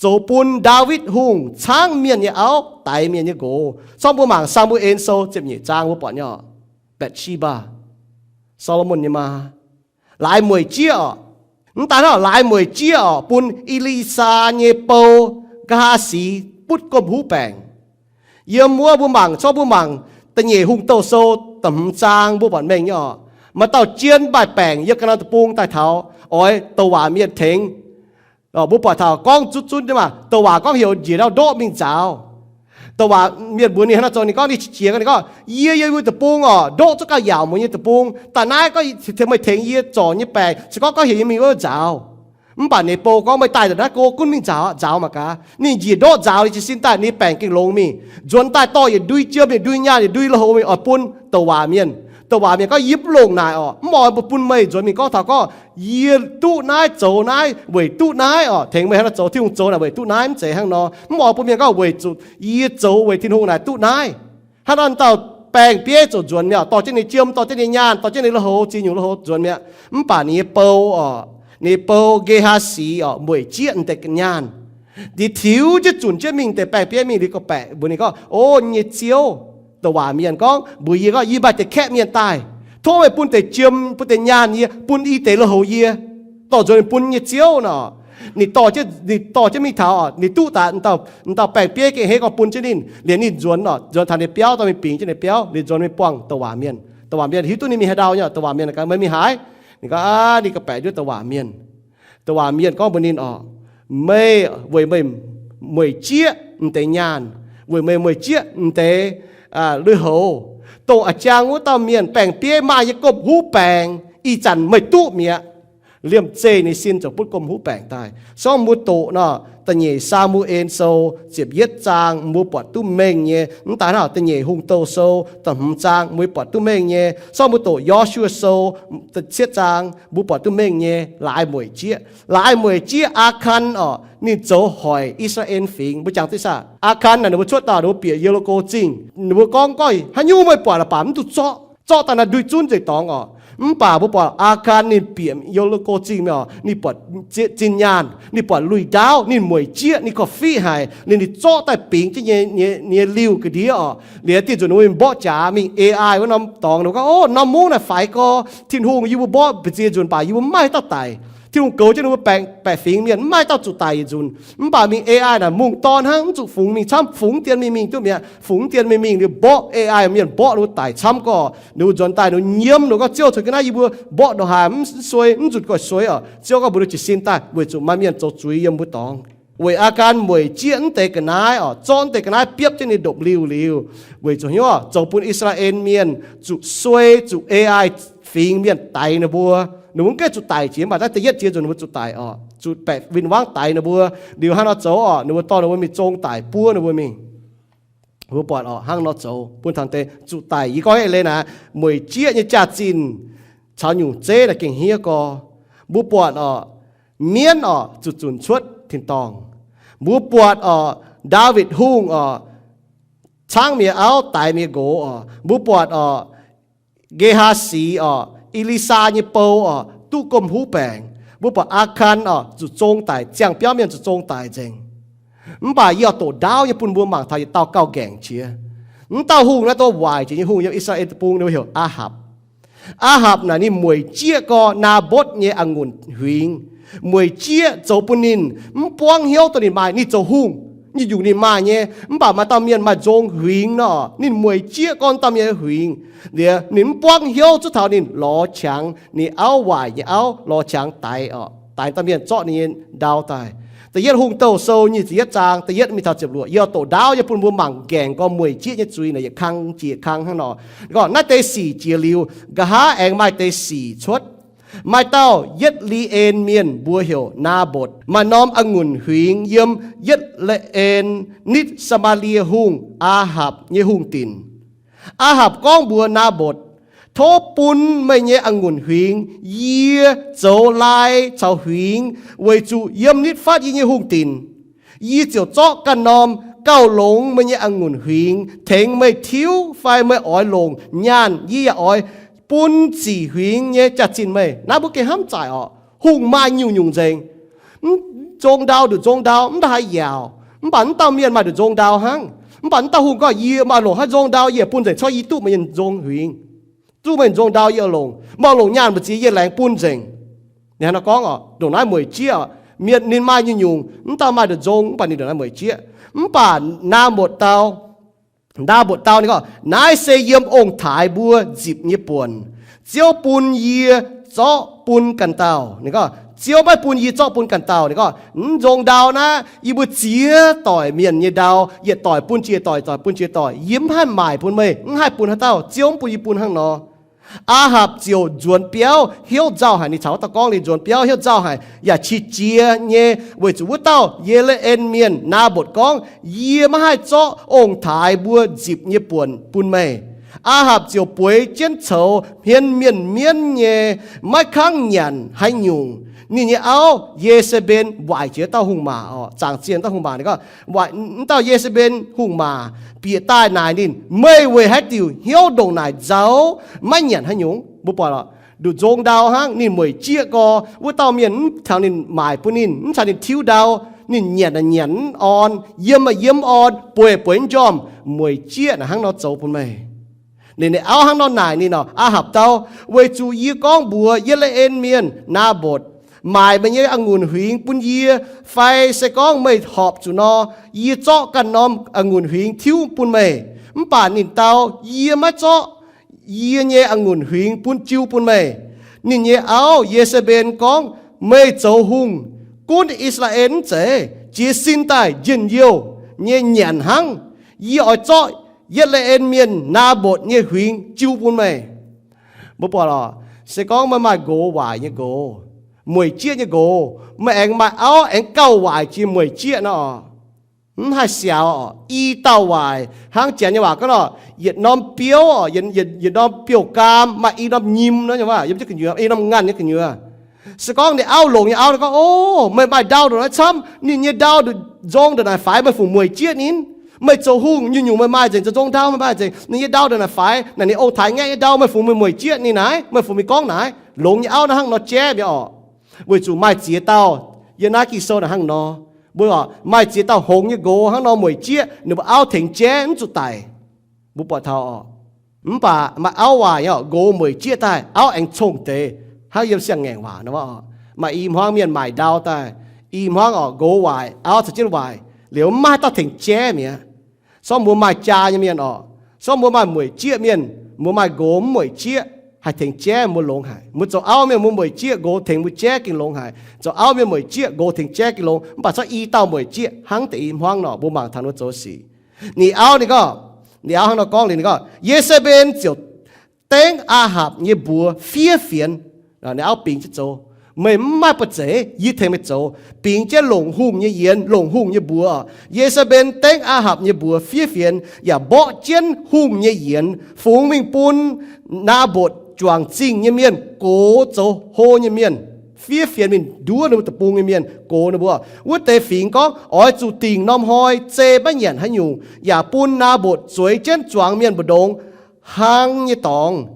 zoux bun Ndaawitv Hungh caangv mienh nyei auv daix mienh nyei nqox. Corng mbuo mangc Saa^mu^en Sou ziepc nyeic zaang mbuo buatc nyei oc, Baetv^si^mbaa, Saa^lo^morn nyei maa, laaix mueic jieqv oc. Mv daaih hnangv laaix mueic jieqv oc, bun E^li^saa nyei bou, Ngaa^haa^si, butv gomh huv baengc. Yiem wuov mbuo mangc, corng mbuo mangc Da'nyeic Hungh Douh Sou da'hmz zaang mbuo buatc mengh nyei oc, maaih dauh jien maaih baengc yiem ga'naaiv deic-bung daaih taux oix douc waac mienh tengx. Mbuo buatc taux gorngv zunv zunv nyei maah, douc waac gorngv heuc njiec ndau ndoqv mingh nzaaux. Douc waac mienh mbuox ninh hnangv naaiv zoux, ninh gorngv ninh qiex jiez, ninh gorngv, Yie, yie yiem wuov deic-bung oc, ndoqv zuqc gauh yaauc mueiz nyei deic-bung. Daaih naaiv gorngv meih tengx yie zorc nyei baengc, se gorngv gorngv heuc yie mingh wuov nzaaux. Mv baac ninh bou gorngv, Meih daaih nzaaux naaiv go, gunv mingh nzaaux, nzaaux mangc gaax. Ninh njiec ndoqv nzaaux, ninh jiez sin daaih ninh baengc gengh longx mingh. Nzuonx daaih dorh yietc ndui jiem, yietc ndui nyaanh, yietc ndui lui-houx mingh oix bun douc waac mienh. Douc waac mienh gorngv, Yie mv longc naaic oc. Mv oix bun meih nzuonx mingh gorngv taux gorngv, Yie duqv naaiv zoux naaiv weic duqv naaiv oc. Tengx meih hnangv naaiv zoux, Tin-Hungh zoux naaic weic duqv naaiv, mv zeiz hnangv nor. Mv oix bun mienh gorngv weic zuqc yie zoux weic Tin-Hungh naaic duqv naaiv. Hnangv naaiv dauh baeng-bieiv ziouc nzuonx mi'aqv, dorh jienv ninh jiem, dorh jienv ninh nyaanh, dorh jienv ninh lui-houx, ziex nyungc lui-houx nzuonx mi'aqv. Mv baac ninh nyei bou oc, ninh nyei bou Ngehaa^si oc, mueic jieqv deix ga'nyaanh. Ninh tiux jienv zunc jienv mingh deix baeng-bieiv mingh liuz gorngv-baeqc mbuox ninh gorngv, O nyei ziouv, douc waac mienh gorngv mbuox yie gorngv, Yie maaih deix kaeqv mienh daaih. Tov meih bun deix jiem, bun deix nyaanh yie, bun i deix lui-houx yie, dorh nzuonx bun nyei ziouv nor. Ninh dorh jienv, ninh dorh jienv mingh taux oc, ninh duqv daaih, dauh baeng-bieiv gengh hneiv gorngv bun jienv ninh, liemh ninh nzuonx oc, nzuonx taux ninh biauv, dorh mingh bingx jienv ninh biauv, liemh nzuonx mingh buangh douc waac mienh. Douc waac mienh hiuv duqv ninh mingh haaix ndau nyei, douc waac mienh gaax, Meih mingh haaix? Ninh gorngv, Aa, ninh gorngv-baeqc nduov douc waac mienh. Douc waac mienh gorngv mbuox ninh oc, Meih weic meih mueic jieqv m'deix nyaanh, weic meih mueic jieqv m'deix lui-houx, dongh a'jang wuov dauh mienh baeng-bieiv maaih nyei gomh huv baengc, ih zanc meih duqv mi'aqv. Liemh zeih ninh sin ziouc butv gomh huv baengc daaih. Sorng mbuo doqc nor, Da'nyeic Saa^mu^en Sou ziepc yietv zaang mbuo buatc duqv mengh nyei. Mv daaih hnangv Da'nyeic Hungh Douh Sou da'hmz zaang mbuo buatc duqv mengh nyei. Sorng mbuo doqc Yo^su^waa Sou cietv zaang mbuo buatc duqv mengh nyei. Laaix mueic jieqv, laaix mueic jieqv Aa^kan oc, ninh zoux hoic I^saa^laa^en Fingx. Mbuo jangx duqv saah? Aa^kan naaic ninh mbuo cuotv daaih ninh mbuo bieqc Ye^li^ko Zingh, ninh mbuo gorngv, Gorngv haaix nyungc meih buatc la'baac mv duqv zorqv, zorqv daaih naaiv ndui zunv nzengc dorngx oc. Mv baac mbuo buatc Aa^kan ninh bieqc Ye^li^ko Zingh mi'aqv, ninh buatc zinh nyaanh, ninh buatc lui-ndaauv, ninh mueic jieqv, ninh korv-fiqv haic, liuz ninh zorqv daaih bingx jienv nyei liuh ga'ndiev oc. Liuz dieh nzunc ninh mbuo mborqv jaax mingh A I wuov norm dorngx, ninh mbuo gorngv, Ov, norm mungv naaic faix gorx. Tin-Hungh yie mbuo mborqv mbu'ziex nzunc baac yie mbuo mv maaih dauh daic. Tin-Hungh goux jienv ninh mbuo baeqc fingx mienh, mv maaih dauh zuqc daic yietc nzunc. Mv baac mingh A I naaic mungh dorn hnangv, mv zuqc fungx mingh camv, fungx dien mingh mingh duqv mi'aqv. Fungx dien mingh mingh liuz mborqv A I mienh, mborqv ninh mbuo daic camv gorx. Ninh mbuo nzuonx daaih ninh mbuo nyiemv, ninh mbuo gorngv, Ziouv, caux ga'naaiv yie mbuo mborqv ndongc haaix mv suei, mv nzunc gorx-suei oc. Ziouv gorngv mbuox ninh jiez sin daaih weic zuqc maaih mienh zoux zuiz yiem mbuo dorngx. Weic Aa^kan mueic jieqv mv deix ga'naaiv oc, zorqv mv deix ga'naaiv biopv jienv ninh ndopv-liuh liuz, weic zuqc hnyouv zoux bun I^saa^laa^en Mienh zuqc suei, zuqc A I fingx mienh daix ninh mbuo. Ninh mbuo mv gaengh zuqc daic jiex, mv baac naaiv da'yietv jiex nzunc ninh mbuo zuqc daic oc, zuqc baeqc win-wangv daix ninh mbuo. Liuz hnangv nor zoux oc, ninh mbuo dorh ninh mbuo mingh zong daic, buov ninh mbuo mingh. Mbuo buatc oc, hnangv nor zoux bun taux deix zuqc daic. Yie gorngv eix leiz naaic, mueic jieqv nyei jaax-zinh caux nyungc zeiv naaic gengh hniev gorx. Mbuo buatc oc, mienv oc, zuqc zunc cuotv tin-dorngh. Mbuo buatc oc, Ndaawitv Hungh oc, caangv mienh auv daix mienh nqox oc. Mbuo buatc oc, Ngehaa^si oc, E^li^saa nyei bou oc, duqv gomh huv baengc. Mbuo buatc Aa^kan oc, zuqc zong daic, ziangh biauv mienh zuqc zong daic nzengc. Mv baac yie oix doqc ndaauv nyei bun mbuo mangc taux yietc dauh gauh nqaengc jiex. Mv dauh hungh naaiv, dauh waaic jiex nyei hungh yiem I^saa^laa^en Deic-Bung, ninh mbuo heuc Aa^hapc. Aa^hapc naaic ninh mueic jieqv gorx Naa^mbotv nyei a'ngunc huingx. Mueic jieqv zoux bun ninh mv buangv hnyouv dongh ninh maaih, ninh zoux hungh, nyungc-nyungc ninh maaih nyei. Mv baac maaih dauh mienh maaih nzong huingx nor, ninh mueic jieqv gorx dauh mienh huingx. Liuz ninh mv buangv hnyouv, zuov taux ninh lorz qangx ninh auv waaic nyei auv, lorz qangx daix oc, daix dauh mienh zorqv ninh nyei ndau daaih. Da'yietv Hungh Douh Sou nyic ziepc yietv zaang da'yietv mingh taux ziepc luoqc, yie oix doqc ndaauv nyei bun mbuo mangc nqaengc gorx mueic jieqv nyei zuiz naaic yietc kang jiex kang hnangv nor. Gorngv naaiv deix sic jiex liuz, nqa'haav aengx maaih deix sic cuotv. Maaih dauh Yietv^li^en Mienh mbuox heuc Naa^mbotc, maaih norm a'ngunc huingx yiem Yietv^le^en, nitv Saa^maa^lie Hungh, Aa^hapc nyei hungh dinc. Aa^hapc gorngv mbuox Naa^mbotc, Tov bun meih nyei a'ngunc huingx yie zoux lai caux huingx, weic zuqc yiem nitv fatv yie nyei hungh dinc, yie ziouc zorqv ganh norm gauh longx meih nyei a'ngunc huingx tengx meih tiuv fai meih oix longc nyaanh, yie yaac oix bun ziqc huingx nyei jaax-zinh meih. Naaiv mbuo gengh hnamv zaaic orqc. Hungh maaih nyungc-nyungc nzengc. Mv nzong ndau nduqc nzong ndau, mv daaih haaix yaauc. Mv baac mv dauh mienh maaih nduqc nzong ndau hnangv. Mv baac mv dauh hungh gorngv, yie maaih longc haaix nzong ndau, yie bun nzengc, corc yie duqv meih nyei nzong huingx, duqv meih nzong ndau yie longc. Meih longc nyaanh mbu'ziex yie laengz bun nzengc. Ninh hnangv nor gorngv orqc, ndongc naaiv mueic jieqv orqc. Mienh ninh maaih nyungc-nyungc, mv dauh maaih nduqc nzong, mv baac ninh ndongc naaiv mueic jieqv. Mv baac Naabotc dau, Naabotc dau ninh gorngv, naaiv se yiem ong-taaix mbuo nzipc nyei buonc. Ziouv bun yie zorqv bun ganh dauh. Ninh gorngv, Ziouv maiv bun yie zorqv bun ganh dauh. Ninh gorngv, mv nzong ndau naaiv, yie mbuo ziex doic mienh nyei ndau, yietc doic bun jiex doic, doic bun jiex doic. Yie mv haih maaic bun meih, mv haih bun haaix dauh. Ziouv mv bun yie bun hnangv nor. Aa^hapc ziouc nzuonx biauv hnyouv nzauh haic. Ninh caux wuov dauh gorngv liuz nzuonx biauv hnyouv nzauh haic, yaac qiex jiez nyei, weic zuqc wuov dauh Ye^le^en mienh Naabotc gorngv, yie maiv haih zorqv ong-taaix mbuo nzipc nyei buonc bun meih. Aa^hapc ziouc bueix jienv coux hmien mienh mienv nyei, maiv kangv nyanc haaix nyungc. Ninh nyei auv, Ye^se^mben, waaic jiex dauh hungh maac orqc, zaangc zienh dauh hungh maac. Ninh gorngv, mv dauh Ye^se^mben hungh maac bieqc daaih naaic ninh, meih weic haaix diuc hnyouv ndongc naaic nzauh, maiv nyanc haaix nyungc? Mbuo buatc lorqc, nduqc nzong ndau hnangv, ninh mueic jieqv gorx, wuov dauh mienh mv taux ninh maaic bun ninh, mv caux ninh tiuv ndau, ninh nyanc aac nyanc mv orn, yiem aac yiem mv orn, bueix bueix mv njormh, mueic jieqv naaic hnangv nor zoux bun meih. Ninh, ninh auv hnangv nor naaic ninh orqc, Aa^hapc dau, weic zuqc yie gorngv mbuox Ye^le^en mienh Naabotc, maaic meih nyei a'ngunc huingx bun yie, fai se gorngv meih horpc zuqc nor, yie zorqv ganh norm a'ngunc huingx tiuv bun meih. Mv baac ninh dau, yie maiv zorqv yie nyei a'ngunc huingx bun jiu bun meih. Ninh nyei auv, Ye^se^mben, gorngv, meih zoux hungh, gunv I^saa^laa^en mv zeiz jiez sin daaih njien-youh nyei nyanc hnangv. Yie oix zorqv Ye^le^en mienh Naabotc nyei huingx jiu bun meih. Mbuo buatc lorqc, se gorngv meih maaih nqox waaic nyei nqox, mueic jieqv nyei nqox, meih aengx maaih auv aengx gauh waaic jiex mueic jieqv nor, mv haih siaaux orqc. I dauh waaic, hnangv Janx nyei waac gorngv nor, yietc norm biouv orqc, yietc, yietc norm biouv-gaam maaih i norm nyim nor, yiem jienv gu'nyuoz, i norm nganh nyei gu'nyuoz. Se gorngv ninh auv longx nyei auv gorngv, O, meih maaih ndau ndongc naaiv camv, ninh nyei ndau nzong ndongc naaic faix, meih fungc mueic jieqv ninh? Meih zoux hungh nyungc-nyungc meih maaih nzengc, zoux nzong ndau meih maaih nzengc, ninh nyei ndau ndongc naaic faix, naaic ninh ong-taaix ngaeqv nyei ndau meih fungc meih mueic jieqv ninh naaic? Meih fungc mingh gorngv naaic? Longx nyei auv naaiv hnangv nor jaiv mi'aqv orqc. Weic zuqc maaih ziex dauh, yiem naaiv Ging-Sou naaic hnangv nor, mbuo maaih ziex dauh hngongx nyei nqox hnangv nor mueic jieqv, ninh mbuo auv tengx jaiv mv zuqc daic. Mbuo buatc taux orqc. Mv baac maaih auv waaic nyei orqc, nqox mueic jieqv daaih, auv aengx cong-deix hnangv yiem siang-ngaengc waac nor orqc. Maaih i hmuangv mienh maaic ndau daaih, i hmuangv orqc, nqox waaic, auv caux jienv waaic, liuz mv maaih haaix dauh tengx jaiv mi'aqv. Sorng mbuo maaih jaa nyei mienh orqc, sorng mbuo maaih mueic jieqv mienh, mbuo maaih nqox mv mueic jieqv, haih tengx jaiv mbuo longx haic. Mbuo zoux auv mienh mbuo mueic jieqv, nqox tengx mbuo jaiv gengh longx haic. Zoux auv mienh mueic jieqv, nqox tengx jaiv gengh longx, mv baac corc i dauh mueic jieqv hnangv deix i hmuangv nor, mbuo mangc taux ninh mbuo zoux sic. Ninh auv ninh gorngv, ninh auv hnangv nor gorngv liuz ninh gorngv, Ye^se^mben ziouc dengv Aa^hapc nyei mbuox fiev fienx. Ninh auv bingx jienv zoux, Meih mv maaih buoz-zeiv, yie tengx meih zoux. Bingx jienv longc hungh nyei yienx, longc hungh nyei mbuox. Ye^se^mben dengv Aa^hapc nyei mbuox fiev fienx yaac mborqv jienv hungh nyei yienx, fungx mingh bun Naa^mbotc juangc zingh nyei mienh gox zoux hlo nyei mienh. Fiev fienx mingh nduov ninh mbuo deic-bung nyei mienh, gox ninh mbuo. Wuov deix fingx gorngv, Oix zuqc dingc norm hnoi zei maiv nyanc haaix nyungc, yaac bun Naa^mbotc zueiz jienv zuangx mienh mbu'ndongx hlang nyei dorngx.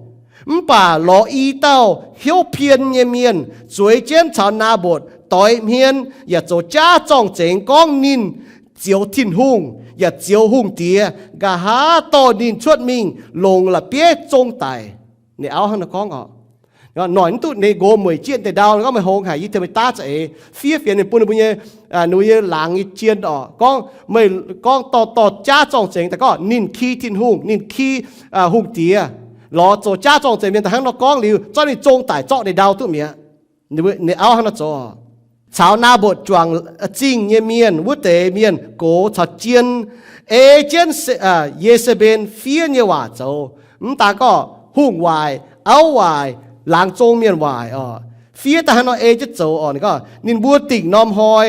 Mv baac lorz i dauh hnyouv pien nyei mienh zueiz jienv caux Naa^mbotc doix hmien, yaac zoux jaav zorng-zengx gorngv ninh zioux Tin-Hungh yaac zioux hungh diex, nqa'haav dorh ninh cuotv mingh longc la'bieiv zong daic. Ninh auv hnangv naaiv gorngv oc. Noic mv duqv ninh nqox mueic jieqv deix ndau, gorngv, Meih hngongx haic, yie tengx meih daav za'eix. Fiev fienx ninh bun ninh mbuo nyei, ninh mbuo nyei laangz nyei jien oc, gorngv, Meih gorngv dorh, dorh jaav zorng-zengx daaih gorngv ninh ki Tin-Hungh, ninh ki hungh diex, lorz zoux jaav zorng-zengx mienh daaih hnangv nor gorngv liuz, zorqv ninh zong daic zorqv ninh ndau duqv mi'aqv. Ninh auv hnangv nor zoux. Caux Naa^mbotc juangc zingh nyei mienh wuov deix mienh gox caux jien, ei jienv Ye^se^mben fiev nyei waac zoux. Mv daan gorngv hungh waaic, auv waaic, laangz zong mienh waaic oc, fiev daaih hnangv nor ei jienv zoux oc. Ninh gorngv ninh mbuo dingc norm hnoi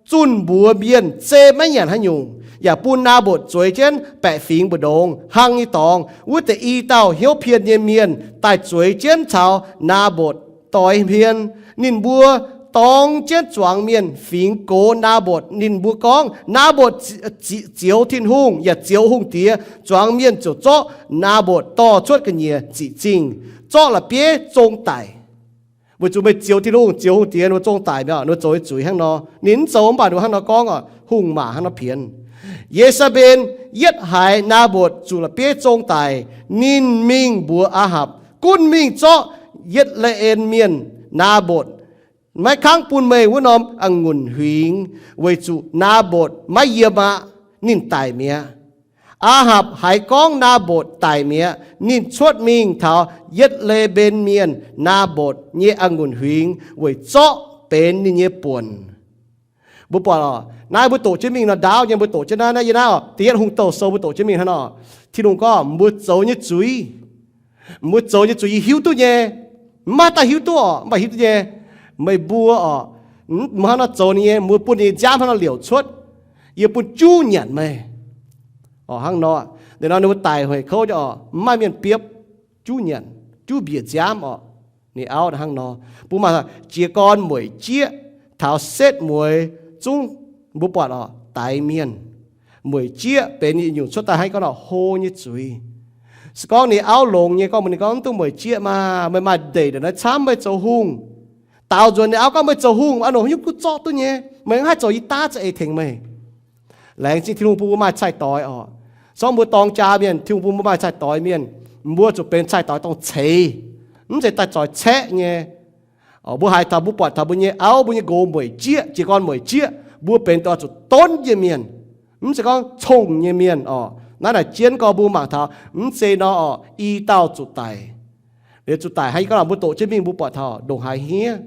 zunh mbuox mienh zei maiv nyanc haaix nyungc, yaac bun Naa^mbotc zueiz jienv baeqc fingx mbu'ndongx hnangv nyei dorngx. Wuov deix i dauh hnyouv pien nyei mienh daaih zueiz jienv caux Naa^mbotc doix hmien. Ninh mbuo dorng jienv zuangx mienh fingx gox Naa^mbotc. Ninh mbuo gorngv, Naa^mbotc zioux Tin-Hungh yaac zioux hungh diex. Zuangx mienh ziouc zorqv Naa^mbotc dorh cuotv ga'nyiec ziqc zingh, zorqv la'bieiv zong daic. Weic zuqc meih zioux Tin-Hungh, zioux hungh diex, ninh mbuo zong daic mi'aqv. Ninh mbuo zoux nyei zuiz hnangv nor. Ninh mv zoux mv baac ninh mbuo hnangv nor gorngv oc, hungh maac hnangv nor pienx. Ye^saa^mben yietv haiz Naa^mbotc zuqc la'bieiv zong daic, ninh mingh mbuox Aa^hapc gunv mingh zorqv Yietv^le^en Mienh, Naa^mbotc maiv kangv bun meih wuov norm a'ngunc huingx, weic zuqc Naa^mbotc maiv yiem aqv, ninh daic mi'aqv. Aa^hapc haiz gorngv Naa^mbotc daic mi'aqv, ninh cuotv mingh taux Yietv^le^mben Mienh, Naa^mbotc nyei a'ngunc huingx weic zorqv benx ninh nyei buonc. Mbuo buatc oc, naaiv mbuo doqc jienv mingh nor ndaauv nyei, mbuo doqc jienv naaiv, naaiv yie naaiv oc, Da'yietv Hungh Douh Sou mbuo doqc jienv mingh hnangv nor. Tin-Hungh gorngv mbuo zoux nyei zuiz, mbuo zoux nyei zuiz yie hiuv duqv nyei. Mv maaih dauh hiuv duqv oc, mv baac hiuv duqv nyei, meih mbuo oc, mv hnangv nor zoux ninh nyei, mbuo bun ninh nyei nziaamv hnangv nor liouc cuotv. Yie bun juv nyanc meih. Oc, hnangv nor, ninh nor ninh mbuo daic hec kouv nyei oc, mv maaih mienh biopv, juv nyanc, juv mbiec nziaamv oc. Ninh auv hnangv nor, mbuo maaih jiez gorn mueic jieqv taux setv mueiz zungv, mbuo buatc oc, daix mienh. Mueic jieqv benx yietc nyungc cuotv daaih hnangv gorngv nor hlo nyei zuiz. Se gorngv ninh auv longx nyei, gorngv mbuox ninh gorngv, mv dungx mueic jieqv maah, meih maaih ndeic ndongc naaiv camv meih zoux hungh. Daaux nzuonx ninh auv gorngv meih zoux hungh aqv, nongc haaix nyungc duqv zorqv duqv nyei, meih mv haih zoux yie daav za'eix tengx meih. Laengz zingh Tin-Hungh bun mbuo maaih cai-doix oc. Se gorngv mbuo dorng jaa mienh, Tin-Hungh bun mbuo maaih cai-doix mienh, mbuo zuqc benx cai-doix dongh ceix, mv zeiz daaih zoix caeqv nyei. Mbuo haiz taux, mbuo buatc taux mbuo nyei auv, mbuo nyei nqox mueic jieqv, jiez gorn mueic jieqv, mbuo benx dongh zuqc donv nyei mienh, mv zeiz gorngv cong nyei mienh oc. Naaiv naaic jienv gorx mbuo mangc taux mv zeiz nor oc, i dauh zuqc daic. Liuz zuqc daic hnangv, yie gorngv mbuo doqc jienv mingh mbuo buatc taux ndongc haaix hniev.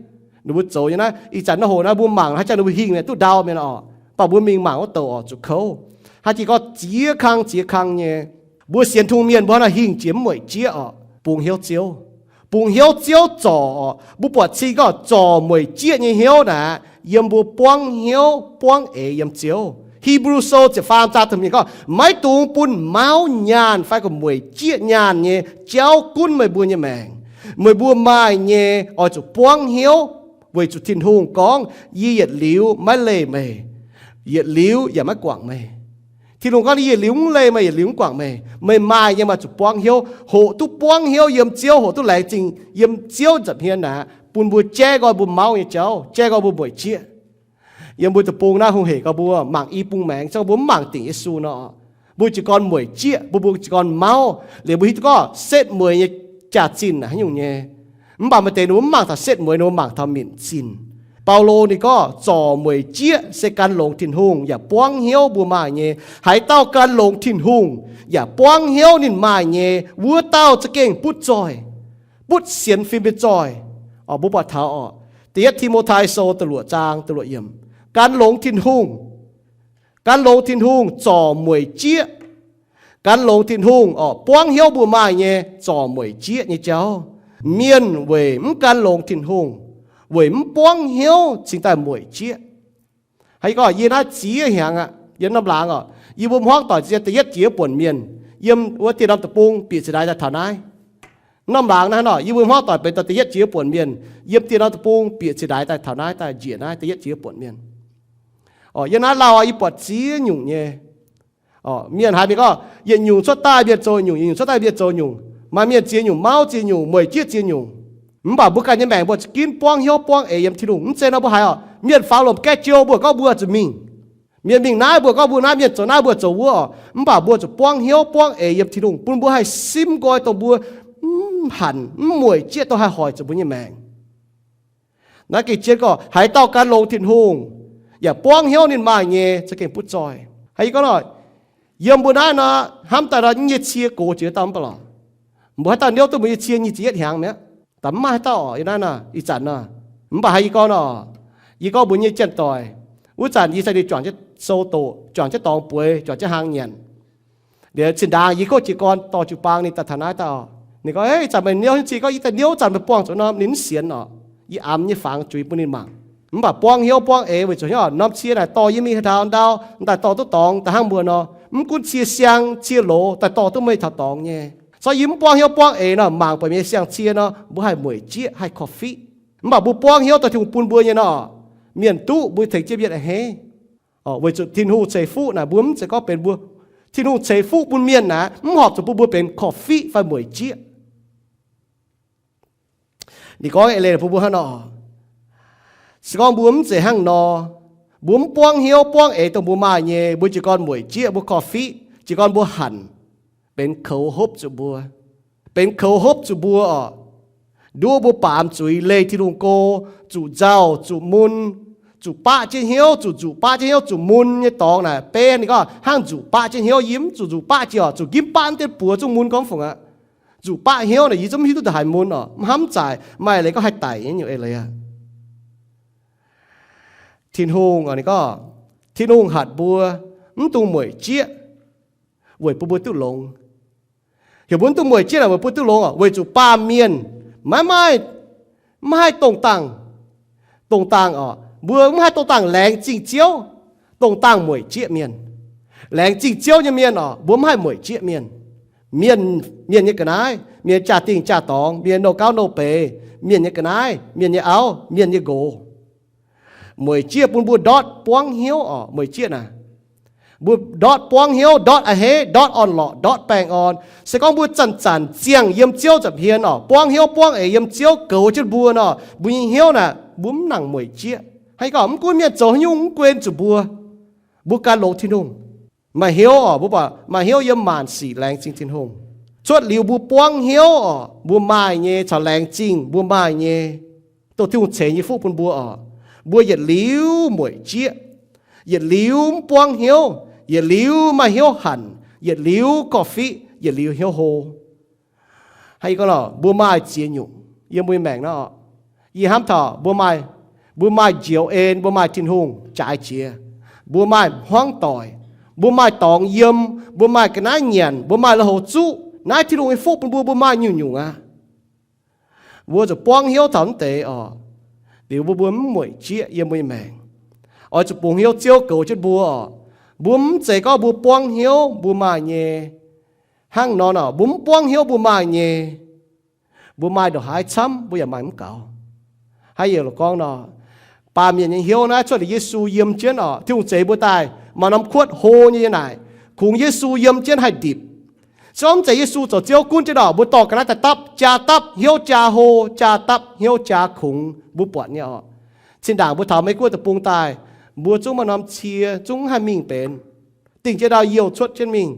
Ninh mbuo zoux nyei naaiv, ih zanc naaiv hoc naaiv mbuo mangc haaix jangx ninh mbuo hingh mi'aqv duqv ndau mienh oc. Mv baac mbuo mingh mangc wuov douc oc, zuqc kouv. Haaix jiex gorngv ziex kang ziex kang nyei. Mbuo sienx Tin-Hungh mienh mbuo hnangv naaic hingh jiex mv mueic jieqv oc, bungx hnyouv Ziouv. Bungx hnyouv Ziouv zorc oc. Mbuo buatc cing gorngv zorc mueic jieqv nyei hnyouv naaic, yiem mbuo buangv hnyouv buangv eix yiem Ziouv. Hipv^lu Sou ziepc faam zaang da'hmz gorngv, maiv dungx bun mauv nyaanh fai gorngv mueic jieqv nyaanh nyei jauv gunv meih mbuo nyei maengc. Meih mbuo maaih nyei oix zuqc buangv hnyouv weic zuqc Tin-Hungh gorngv, yie yietc liuz maiv leih meih, yietc liuz yaac maiv guangc meih. Tin-Hungh gorngv, yie yietc liuz mv leih meih, yietc liuz mv guangc meih. Meih maaih nyei meih zuqc buangv hnyouv, hoqc duqv buangv hnyouv yiem Ziouv, hoqc duqv laengz zingh yiem Ziouv nza'hmien naaic, bun mbuo jaiv nqoi mbuo mauv nyei jauv, jaiv nqoi mbuo mueic jieqv. Yiem mbuo deic-bung naaiv hungh hec gorx mbuo mangc i bung maengx, se gorngv mbuo mv mangc dingc Yesu nor, mbuo jiez gorn mueic jieqv, mbuo, mbuo jiez gorn mauv, liuz mbuo hiuv duqv gorngv setv mueiz nyei jaax-zinh naaic haaix nyungc nyei. Mv baac maaih deix ninh mbuo mv mangc taux setv mueiz, ninh mbuo mangc taux minc zinh. Baulo ninh gorngv zorc mueic jieqv se gan longx Tin-Hungh yaac buangv hnyouv mbuo maaih nyei. Haaix dauh gan longx Tin-Hungh yaac buangv hnyouv ninh maaih nyei, wuov dauh za'gengh butv zoih, butv sienx fim nyei zoih. Oc, mbuo buatc taux oc, Da'yietv Ti^mo^tai Sou da'luoqc zaang da'luoqc yiemc, gan longx Tin-Hungh, gan longx Tin-Hungh zorc mueic jieqv. Gan longx Tin-Hungh oc, buangv hnyouv mbuo maaih nyei, zorc mueic jieqv nyei jauv. Mienh weic mv gan longx Tin-Hungh, weic mv buangv hnyouv cingx daaih mueic jieqv. Haaix gorngv yie naaiv ziex hnyangx aqv, yiem norm laangz oc, yie mbuo hmuangv doic zien da'yietv jiex buonc mienh, yiem wuov dieh norm deic-bung bieqc zinh ndaix daaih taux naaiv. Norm laangz naaiv nor, yie mbuo hmuangv doic benx da'yietv jiex buonc mienh, yiem dieh norm deic-bung bieqc zinh ndaix daaih taux naaiv, daaih njiec naaiv da'yietv jiex buonc mienh. Oc, yiem naaiv lauh yie buatc ziex nyungc nyei. Oc, mienh haiz mingh gorngv yietc nyungc cuotv daaih mienh zoux nyungc, yietc nyungc cuotv daaih mienh zoux nyungc. Maaih mienh ziex nyungc, mauv ziex nyungc, mueic jieqv ziex nyungc. Mv baac mbuo ganh nyei maengc mbuo za'gengh buangv hnyouv buangv eix yiem Tin-Hungh. Mv zeiz nor mbuo haiz oc, mienh faaux lomc gaeqv jou mbuo gorngv mbuo zuqc mingh. Mienh mingh naaiv mbuo gorngv mbuo naaiv, mienh zoux naaiv mbuo zoux wuov oc. Mv baac mbuo zuqc buangv hnyouv buangv eix yiem Tin-Hungh, bun mbuo haih simv nqoi dongh mbuo mv hanc mv mueic jieqv dongh haih hoic zuqc mbuo nyei maengc. Naaiv gengh jienv gorngv haaix dauh gan longx Tin-Hungh yaac buangv hnyouv ninh maaih nyei, za'gengh butv zoih. Haiz yie gorngv nor, yiem mbuo naaiv nor, hnamv daaih nor, yie nyei cie gox jiex dauh mv baac lorqc. Mbuo haaix dauh niouv duqv mbuo nyei cie nyic ziepc yietv hnyangx mi'aqv? Da'faanh mv maaih haaix dauh oc, yie naaiv nor, ih zanc nor. Mv baac haiz yie gorngv nor, yie gorngv mbuox nyei janx-doic, wuov zanc yie sai ninh juangc jienv sou doqc, juangc jienv dorngx bueix, juangc jienv hlang nyanc. Liuz zinh ndaangc yie gorngv jiez gorn dorh jiu-baang ninh daaih taux naaiv daaih oc. Ninh gorngv, Ih zanc meih niouv nyei cie? Gorngv, Yie daaih niouv zanc meih buangh zuqc norm. Ninh mv sienx oc. Yie amx nyei fangx zuiz bun ninh mangc. Mv baac buangv hnyouv buangv eix weic zuqc hnyouv norm cie naaic dorh yie mingh haaix taux ndau, daaih dorh duqv dorngx daaih hnangv mbuo nor. Mv gunv cie siang cie loz daaih dorh duqv meih taux dorngx nyei. Se gorngv yie mv buangv hnyouv buangv eix nor, mangc buatc mienh nyei siang-cie nor, mbuo haih mueic jieqv, haih korv-fiqv. Mv baac mbuo buangv hnyouv daaih Tin-Hungh bun mbuo nyei nor, mienh duqv mbuo tengx jienv mienh a'hneiv. Weic zuqc Tin-Hungh ceix fuqv naaic mbuo mv zeiz gorngv benx mbuo, Tin-Hungh ceix fuqv bun mienh naaic mv horpc zuqc bun mbuo benx korv-fiqv fai mueic jieqv. Ninh gorngv eix leiz bun mbuo hnangv nor, se gorngv mbuo mv zeiz hnangv nor, mbuo mv buangv hnyouv buangv eix dongh mbuo maaih nyei, mbuo jiez gorn mueic jieqv, mbuo korv-fiqv, jiez gorn mbuo hanc, benx koux hopv zuqc mbuo, benx koux hopv zuqc mbuo oc. Nduov mbuo baamz zuiz leih Tin-Hungh go, zuqc nzauh, zuqc mun, zuqc baqv jienv hnyouv, zuqc nzuqc baqv jienv hnyouv, zuqc mun nyei dorngx naaic, beiv ninh gorngv hnangv nzuqc baqv jienv hnyouv. Yie mv zuqc nzuqc baqv jiex oc, zuqc njimv baqv deix buoz zungv mun gorngv fungc aqv. Nzuqc baqv hnyouv naaic yie zungv mv hiuv duqv da'haaix mun oc, mv hnamv zaic, maaih leiz gorngv haih daic nyei nyungc eix leiz aqv. Tin-Hungh, ninh gorngv, Tin-Hungh hatc mbuo mv dungx mueic jieqv weic bun mbuo duqv longx. Heuc mbuo mv dungx mueic jieqv naaic weic bun duqv longx oc, weic zuqc baamh mienh maiv maaih, maiv haih dongh dangh, dongh dangh oc, mbuo mv haih dongh dangh laengz zingh Ziouv, dongh dangh mueic jieqv mienh. Laengz zingh Ziouv nyei mienh oc, mbuo mv haih mueic jieqv mienh. Mienh, mienh nyei ga'naaiv, mienh jaa-dingh jaa-dorngx, mienh nouh gauv nouh beiz, mienh nyei ga'naaiv, mienh nyei auv, mienh nyei nqox. Mueic jieqv bun mbuo ndortv buangv hnyouv oc. Mueic jieqv naaic, mbuo ndortv buangv hnyouv, ndortv a'hneiv, ndortv orn-lorqc, ndortv baengh orn. Se gorngv mbuo zanc-zanc ziangh yiem Ziouv nza'hmien oc, buangv hnyouv buangv eix yiem Ziouv goux jienv mbuo nor, mbuo nyei hnyouv naaic mbuo mv nangc mueic jieqv. Hnangv gorngv mv gunv mienh zoux haaix nyungc mv guen zuqc mbuo, mbuo gan longx Tin-Hungh. Maaih hnyouv oc, mbuo buatc maaih hnyouv yiem maanc sic laengz zingh Tin-Hungh. Cuotv liuz mbuo buangv hnyouv oc, mbuo maaih nyei, caux laengz zingh mbuo maaih nyei, dongh Tin-Hungh ceix nyei fuqv bun mbuo oc, mbuo yietc liuz mueic jieqv, yietc liuz mv buangv hnyouv, yietc liuz maaih hnyouv hanc, yietc liuz korv-fiqv, yietc liuz hnyouv hlo. Hnangv yie gorngv lorqc, mbuo maaih ziex nyungc yiem mbuo nyei maengc nor. Yie hnamv taux mbuo maaih, mbuo maaih njoux en, mbuo maaih Tin-Hungh jaaix jiex, mbuo maaih hmuangv doic, mbuo maaih dorngx yiem, mbuo maaih ga'naaiv nyanc, mbuo maaih lui-houx zuqv. Naaiv Tin-Hungh nyei fuqv bun mbuo, mbuo maaih nyungc-nyungc aqv. Mbuo zuqc buangv hnyouv taux mv deix oc, liuz mbuo, mbuo mv mueic jieqv yiem mbuo nyei maengc. Oix zuqc bungx hnyouv Ziouv goux jienv mbuo oc. Mbuo mv zeiz gorngv mbuo buangv hnyouv mbuo maaih nyei. Hnangv nor nor, mbuo mv buangv hnyouv mbuo maaih nyei, mbuo maaih ndongc haaix camv mbuo yaac maaih mv gaux. Hnangv yie gorngv nor, baamh mienh nyei hnyouv naaiv cuotv liuz Yesu yiem jienv oc, Tin-Hungh zeix mbuo daaih maaih norm kuotv hlo nyei naaic, kungx Yesu yiem jienv haih ndipc. Se gorngv mv zeiz Yesu zoux Ziouv gunv jienv oc, mbuo dorh ga'naaiv daaih dapv, jaa dapv hnyouv jaa hlo, jaa dapv hnyouv jaa kungx, mbuo buatc nyei oc. Zinh ndaangc mbuo taux Meiv Guoqv deic-bung daaih, mbuo zungv maaih norm cie zungv mv haih mingh benx, dingh jienv ndau youh cuotv jienv mingh.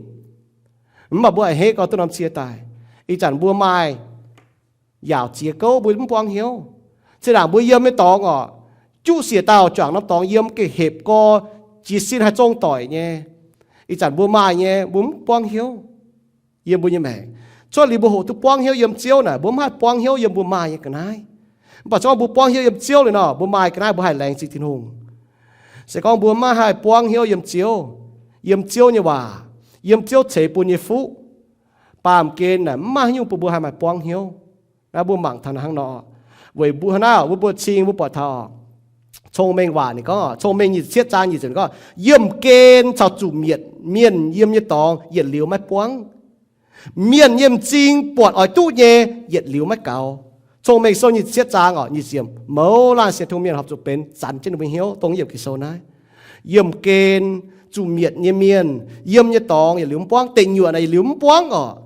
Mv baac mbuo a'hneiv gau duqv norm cie daaih. Ih zanc mbuo maaih yaauc ziex gouv mbuo mv buangv hnyouv. Zinh ndaangc mbuo yiem nyei dorngx oc, juqv siec dauh juangc norm dorngx yiem gengh hepc gorx, jiez sin haih zong doic nyei. Ih zanc mbuo maaih nyei, mbuo mv buangv hnyouv yiem mbuo nyei maengc. Cuotv liuz mbuo hoqc duqv buangv hnyouv yiem Ziouv naaic, mbuo mv haih buangv hnyouv yiem mbuo maaih nyei ga'naaiv. Mv baac se gorngv mbuo buangv hnyouv yiem Ziouv liuz nor, mbuo maaih ga'naaiv mbuo haih laengz zingh Tin-Hungh. Se gorngv mbuo maiv haih buangv hnyouv yiem Ziouv, yiem Ziouv nyei waac, yiem Ziouv ceix bun nyei fuqv, baamh gen naaic mv maaih haaix nyungc bun mbuo haih maaih buangv hnyouv. Naaiv mbuo mangc taux hnangv nor, weic mbuo hnangv naaiv mbuo, mbuo cing mbuo buatc taux Cong-Mengh Waac ninh gorngv, Cong-Mengh nyic ziepc cietv zaang nyic ziepc gorngv, yiemh gen caux zuqc mietc mienh yiem nyei dorngx yietc liuz maiv buangv. Mienh nyei m'zing buatc oix duqv nyei, yietc liuz maiv gaux. Cong-Mengh Sou nyic ziepc cietv zaang oc, nyic ziepc, mouz laanh sienx Tin-Hungh mienh horpc zuqc benx zanc jienv ninh mbuo hnyouv dongh yiem Ging-Sou naaiv. Yiemh gen, zuqc mietc nyei mienh yiem nyei dorngx yietc liuz mv buangv, deic nyuoqc naaic yietc liuz mv buangv oc.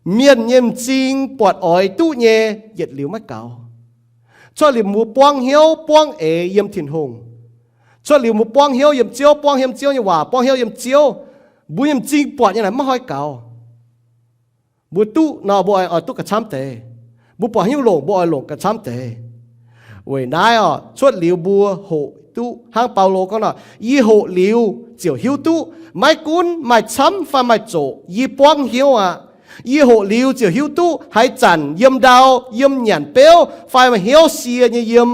Mienh nyei m'zing buatc oix duqv nyei, yietc liuz maiv gaux. Cuotv liuz mbuo buangv hnyouv buangv eix yiem Tin-Hungh. Cuotv liuz mbuo buangv hnyouv yiem Ziouv, buangv hnyouv yiem Ziouv nyei waac, buangv hnyouv yiem Ziouv, mbuo nyei m'zing buatc nyei naaic maiv hnoi gaux. Mbuo duqv nor mbuo oix, oix duqv gauh camv deix. Mbuo buatc haaix nyungc longc mbuo oix longc gauh camv deix. Weic naaiv oc, cuotv liuz mbuo hoqc duqv hnangv Baulo gorngv nor, yie hoqc liuz ziouc hiuv duqv, maiv gunv maaih camv fai maaih zoqc, yie buangv hnyouv aqv. Yie hoqc liuz ziouc hiuv duqv haaix zanc yiem ndau, yiem nyanc beuv, fai maaih hnyouv sie nyei yiem,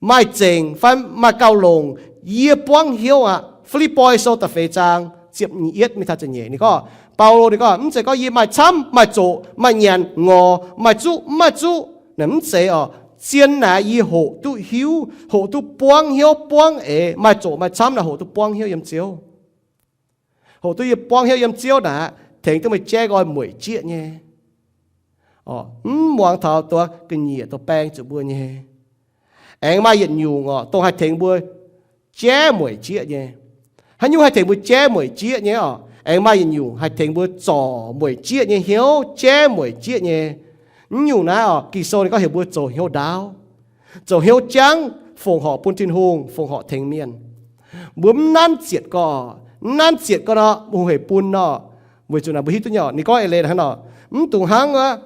maaih zengc fai maaih gauh longc, yie buangv hnyouv aqv. Fi^lipv^poi Sou da'feix zaang ziepc nyeic yietv mingh taux ziepc nyeic ninh gorngv, Baulo ninh gorngv, mv zeiz gorngv yie maaih camv, maaih zoqc, maaih nyanc ngorc, maaih zuqv, mv maaih zuqv, naaic mv zeiz oc. Zien naaic yie hoqc duqv hiuv, hoqc duqv buangv hnyouv buangv eix, maaih zoqc maaih camv naaic hoqc duqv buangv hnyouv yiem Ziouv. Hoqc duqv yie buangv hnyouv yiem Ziouv naaic, tengx duqv meih jaiv nqoi mueic jieqv nyei. Mv muangx taux duqv ga'nyiec duqv baeng zuqc mbuo nyei. Aengx maaih yietc nyungc oc, dongh haih tengx mbuo jaiv mueic jieqv nyei. Haaix nyungc haih tengx mbuo jaiv mueic jieqv nyei oc? Aengx maaih yietc nyungc haih tengx mbuo zorc mueic jieqv nyei hnyouv, jaiv mueic jieqv nyei. Mv nyungc naaiv oc, Ging-Sou ninh gorngv heuc mbuo zoux hnyouv ndaauv, zoux hnyouv jangv, fongc horc bun Tin-Hungh, fongc horc tengx mienh. Mbuo mv nanv zietc gorx, mv nanv zietc gorx nor, mbuo hungh hec bun nor. Weic zuqc naaic mbuo hiuv duqv nyei, ninh gorngv eix leiz hnangv nor, mv dungx hnangv wuov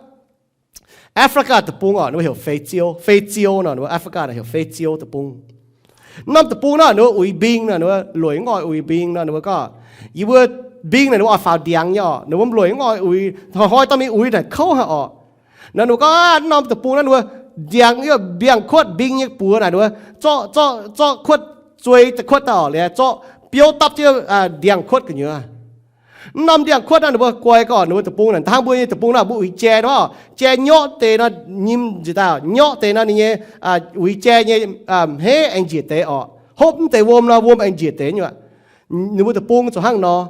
Africa deic-bung oc, ninh mbuo heuc Fei Ziou, Fei Ziou nor, ninh mbuo Africa naaic heuc Fei Ziou deic-bung. Norm deic-bung nor, ninh mbuo uix mbing nor, ninh mbuo lueic mv oix uix mbing nor, ninh mbuo gorngv, yie mbuo mbing naaic ninh mbuo oix faaux ndiangx nyei oc, ninh mbuo lueic mv oix uix, hnoi-hnoi dorh mingh uix naaic kouv haic oc. Nor ninh mbuo gorngv, norm deic-bung naaiv ninh mbuo ndiangx, mbiangh-kuotv mbing nyei buoz naaic ninh mbuo zorqv, zorqv, zorqv kuotv zuei daaih kuotv daaih oc, liuz zorqv biouv dapv jienv ndiangx-kuotv gu'nyuoz. Mv norm ndiangx-kuotv naaiv ninh mbuo guai gorqv ninh mbuo deic-bung naaic, hnangv mbuo nyei deic-bung nor, mbuo uix jai nor, jai nyorqv deix nor, nyim njiec daaih nyorqv deix nor ninh nyei uix jai nyei, hmeiv aengx njiec deix oc. Hopv mv deix wuom nor, wuom aengx njiec deix nyei. Ninh mbuo deic-bung zuqc hnangv nor.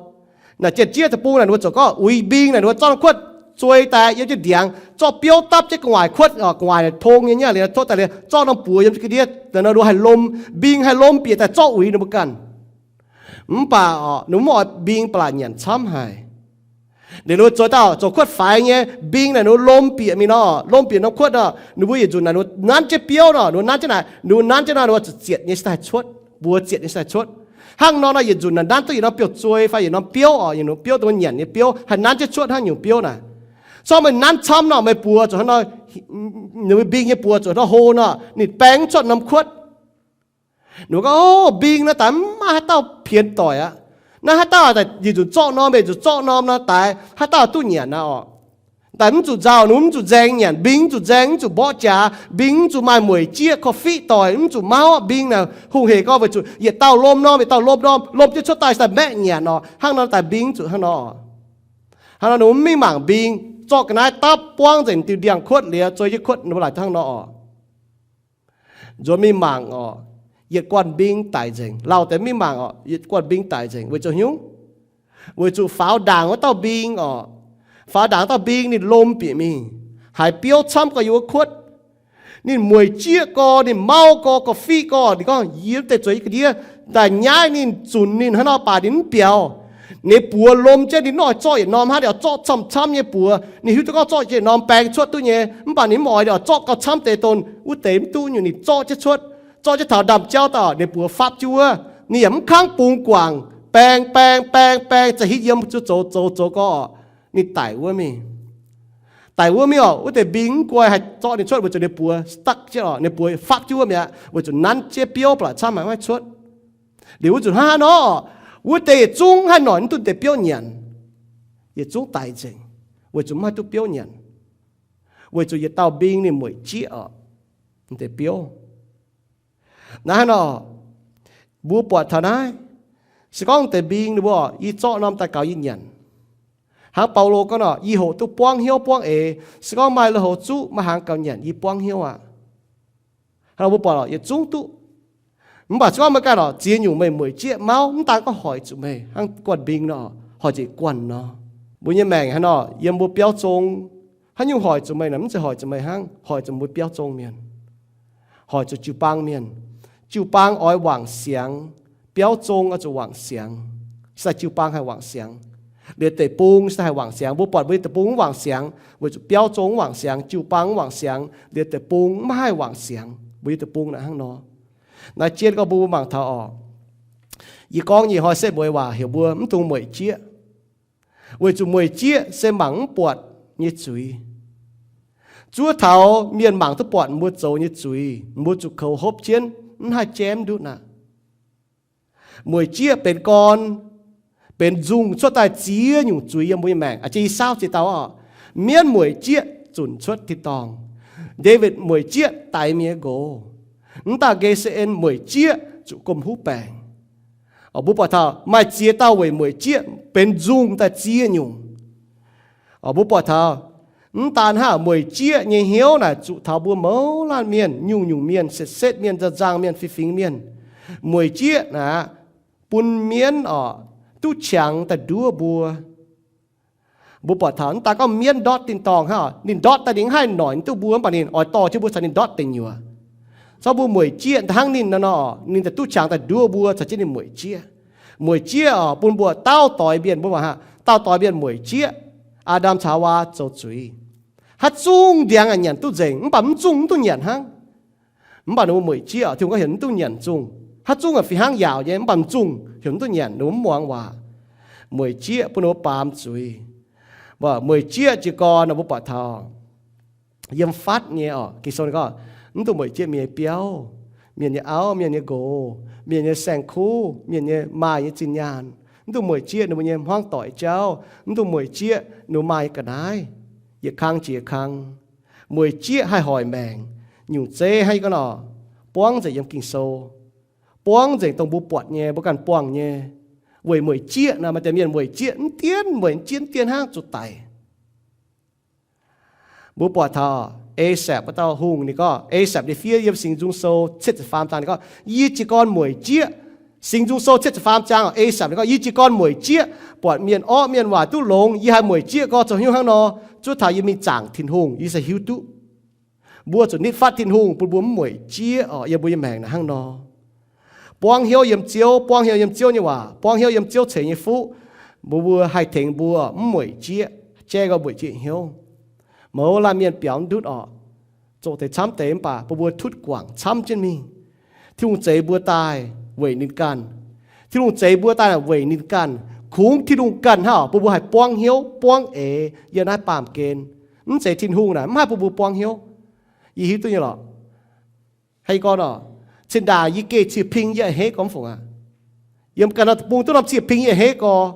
Naaic Janx-Jieqv deic-bung naaic ninh mbuo zuqc gorngv uix mbing naaic ninh mbuo zorqv kuotv zuei daaih yiem jienv ndiangx, zorqv biouv dapv jienv gu'nguaaic kuotv, gu'nguaaic tong nyei nyei liuz tov daaih liuz zorqv norm buoz yiem jienv ga'ndiev, nor ninh mbuo haih lom, mbing haih lom bieqc daaih zorqv uix ninh mbuo ganh. Mv baac oc, ninh mbuo mv oix mbing ba'laqc nyanc camv haic. Liuz ninh mbuo zueiz dauh zoux kuotv faix nyei, mbing naaic ninh mbuo lom bieqc mingh nor, lom bieqc norm kuotv nor, ninh mbuo yietc nzunc naaic ninh mbuo nanv jienv biouv nor, ninh mbuo nanv jienv naaic, ninh mbuo nanv jienv nor, ninh mbuo zuqc zietc nyei se haih cuotv, mbuox zietc nyei se haih cuotv. Hnangv nor nor yietc nzunc naaic nanv duqv yietc norm biouv-zuei fai yietc norm biouv oc, yietc norm biouv dongh nyanc nyei biouv, haih nanv jienv cuotv hnangv nyungc biouv naaic. Corc meih nanv camv nor meih buoz zuqc hnangv nor, ninh mbuo mbing nyei buoz zuqc hnangv hlo nor, ninh baeng mv cuotv norm kuotv. Ninh mbuo gorngv, o, mbing naaiv daaih mv maaih haaix dauh pienx doic aqv. Naaiv haaix dauh daaih yietc nzunc zorqv norm, yietc nzunc zorqv norm nor, daaih haaix dauh duqv nyanc naaiv oc. Daaih mv zuqc nzauh, ninh mv zuqc nzaeng nyanc, mbing mv zuqc nzaeng, mv zuqc mborqv jaax, mbing mv zuqc maaih mueic jieqv, korv-fiqv doic, mv zuqc mauv mbing naaic, hungh hec gorngv weic zuqc yietc dauh lom norm, yietc dauh lom norm, lom jienv cuotv daaih se daaih maeqv nyanc oc. Hnangv nor daaih mbing zuqc hnangv nor oc. Hnangv nor ninh mbuo mv mingh mangc mbing, zorqv ga'naaiv dapv buangv nzengc diuh ndiangx-kuotv liuz zuei jienv kuotv ninh mbuo laaic hnangv nor oc. Nzuonx mingh mangc oc, yietc guanh mbing daic nzengc. Lauh deix mingh mangc oc, yietc guanh mbing daic nzengc. Weic zuqc haaix nyungc? Weic zuqc faaux ndaangc wuov dauh mbing oc, faaux ndaangc dauh mbing ninh lom bieqc mingh, haiz biouv camv gorx yiem wuov kuotv. Ninh mueic jieqv gorx, ninh mauv gorx, korv-fiqv gorx, ninh gorngv, yie mv deix zueiz nyei ga'ndiev daaih nyaiv ninh, zunc ninh hnangv nor baac ninh mv biaux. Ninh buoz lom jienv ninh mv oix zorqv yietc norm hnangv, ninh oix zorqv camv-camv nyei buoz. Ninh hiuv duqv gorngv zorqv yietc norm baeng cuotv duqv nyei, mv baac ninh mv oix, ninh oix zorqv gauh camv deix dongh wuov deix mv duqv nyungc ninh zorqv jienv cuotv. Zorqv jienv taux ndaamv-jauv daaih, ninh buoz fapv jienv wuov. Ninh yaac mv kangv bungx guangc, baeng, baeng, baeng, baeng, za'hitv yiem zuqc zoux, zoux, zoux gorx, ninh daic wuov mingh. Daic wuov mingh oc, wuov deix mbing mv guai haih zorqv ninh cuotv weic zuqc ninh buoz stuck jienv oc, ninh buoz fapv jienv wuov mi'aqv, weic zuqc nanv jienv biouv ba'laqc camv haic maiv cuotv. Liuz wuov nzunc hnangv nor, wuov deix yietc zungv haih noic mv duqv deix biouv nyanc, yietc zungv daic nzengc, weic zuqc mv haih duqv biouv nyanc, weic zuqc yietc dauh mbing ninh mueic jieqv oc, mv deix biouv. Naaiv hnangv nor, mbuo buatc taux naaiv, se gorngv deix mbing ninh mbuo, yie zorqv norm daaih gaux yie nyanc. Hnangv Baulo gorngv nor, yie hoqc duqv buangv hnyouv buangv eix, se gorngv maaih lui-houx zuqv maaih hnaangx gaux nyanc, yie buangv hnyouv aqv. Hnangv nor mbuo buatc oc, yietc zungv duqv. Mv baac se gorngv meih ganh oc, ziex nyungc meih mueic jieqv mauv, mv daan gorngv hoic zuqc meih hnangv guanh mbing nor, hoic zuqc guanh nor. Mbuo nyei maengc hnangv nor, yiem mbuo biauv zong, haaix nyungc hoic zuqc meih naaic, mv zeiz hoic zuqc meih hnangv, hoic zuqc mbuo biauv zong mienh, hoic zuqc jiu-baang mienh. Jiu-baang oix wangc siangx, biauv zong oix zuqc wangc siangx, se daaih jiu-baang haih wangc siangx. Liuz deic-bung se daaih haih wangc siangx. Mbuo buatc mbuo nyei deic-bung mv wangc siangx, weic zuqc biauv zong mv wangc siangx, jiu-baang mv wangc siangx, liuz deic-bung mv haih wangc siangx. Mbuo nyei deic-bung naaic hnangv nor. Naaiv jien gorngv mbuo mangc taux oc, yie gorngv nyei hnoi setv mueiz waac heuc mbuo mv dungx mueic jieqv, weic zuqc mueic jieqv se mangc mv buatc nyei zuiz. Zuov taux mienh mangc duqv buatc mbuo zoux nyei zuiz, mbuo zuqc koux hopv jienv, mv haih jaiv mv ndutv aqv. Mueic jieqv benx gorn, benx nzungh cuotv daaih ziex nyungc zuiz yiem mbuo nyei maengc. A'jang yie saauv ziex dauh oc. Mienv mueic jieqv zunc cuotv tin-dorngh. Ndaawitv mueic jieqv daix mienh nqox. Mv dauh Nge^se^en mueic jieqv zuqc gomh huv baengc. Mbuo buatc taux maaih ziex dauh weic mueic jieqv benx nzungh daaih ziex nyungc. Mbuo buatc taux Mv daan hnangv, mueic jieqv nyei hnyouv naaic zuqc taux mbuo mouz laanh mienh, nyungc-nyungc mienh, setv-setv mienh, nzang-nzang mienh, fingx-fingx mienh. Mueic jieqv naaic bun mienv oc duqv qangx daaih nduov mbuo. Mbuo buatc taux mv daan gorngv mienv ndortv tin-dorngh hnangv, ninh ndortv daaih ninh mv haih noic duqv mbuo, mv baac ninh oix dorh jienv mbuo caux ninh ndortv deic nyuoqc. Zorqv mbuo mueic jieqv hnangv ninh nor, ninh daaih duqv qangx daaih nduov mbuo caux jienv ninh mueic jieqv. Mueic jieqv oc bun mbuo dauh doix mienh, mbuo hnangv dauh doix mienh mueic jieqv. Aa^ndam caux Haawaa zoux zuiz, haaix zungv ndiangx nyanc duqv nzengc, mv baac mv zungh mv duqv nyanc hnangv. Mv baac ninh mbuo mueic jieqv, Tin-Hungh gorngv heuc mv duqv nyanc zungh. Haaix zungv fih hnangv yaauc nyei, mv baac mv zungh heuc mv duqv nyanc, ninh mbuo mv muangx waac. Mueic jieqv bun ninh mbuo baamz zuiz. Mbuo mueic jieqv jiez gorn nor, mbuo buatc taux yiem fatv nyei oc, Ging-Sou gorngv, mv dungx mueic jieqv mienh nyei biauv, mienh nyei auv, mienh nyei nqox, mienh nyei saeng-kuv, mienh nyei maaih nyei zinh nyaanh. Mv dungx mueic jieqv ninh mbuo nyei hmuangv doic jauv. Mv dungx mueic jieqv ninh mbuo maaih nyei ga'naaiv. Yietc kang jiex kang, mueic jieqv haih hoic maengc. Nyungc zeiv hnangv yie gorngv nor, buangv nzengc yiem Ging-Sou, buangv nzengc dongh mbuo buatc nyei, mbuo ganh buangh nyei. Weic mueic jieqv naaic, maaih deix mienh mueic jieqv mv dienh, mueic jieqv mv dienh hnangv zuqc daic. Mbuo buatc taux Asaph wuov dauh hungh, ninh gorngv, Asaph nyei fiev yiem Singx Nzung Sou cietv ziepc faam zaang, ninh gorngv, yie jiez gorn mueic jieqv. Singx Nzung Sou cietv ziepc faam zaang, Asaph ninh gorngv, yie jiez gorn mueic jieqv, buatc mienh orqv mienh waaic duqv longx, yie haih mueic jieqv gorn zoux hnyouv hnangv nor. Zuov taux yie mingh zaangc Tin-Hungh, yie se hiuv duqv mbuo zuqc nitv fatv Tin-Hungh bun mbuo mv mueic jieqv oc, yiem mbuo nyei maengc naaic hnangv nor. Buangv hnyouv yiem Ziouv, buangv hnyouv yiem Ziouv nyei waac, buangv hnyouv yiem Ziouv ceix nyei fuqv, mbuo, mbuo haih tengx mbuo mv mueic jieqv, jaiv gorx mueic jieqv hnyouv. Mouz laanh mienh biaux ndutv oc, zoqc deix camv deix mv baac bun mbuo tutv guangc camv jienv mingh. Tin-Hungh zeix mbuo daaih weic ninh ganh. Tin-Hungh zeix mbuo daaih weic ninh ganh. Kungx Tin-Hungh ganh hnangv bun mbuo haih buangv hnyouv buangv eix yiem naaiv baamh gen. Mv zeiz Tin-Hungh naaic mv haih bun mbuo buangv hnyouv. Yie hiuv duqv nyei lorqc. Haaix gorngv nor, cin-ndaangc yie geh cie-ping yie a'hneiv gorx mv fungc aqv. Yiem ganh norm deic-bung duqv norm cie-ping yie a'hneiv gorx.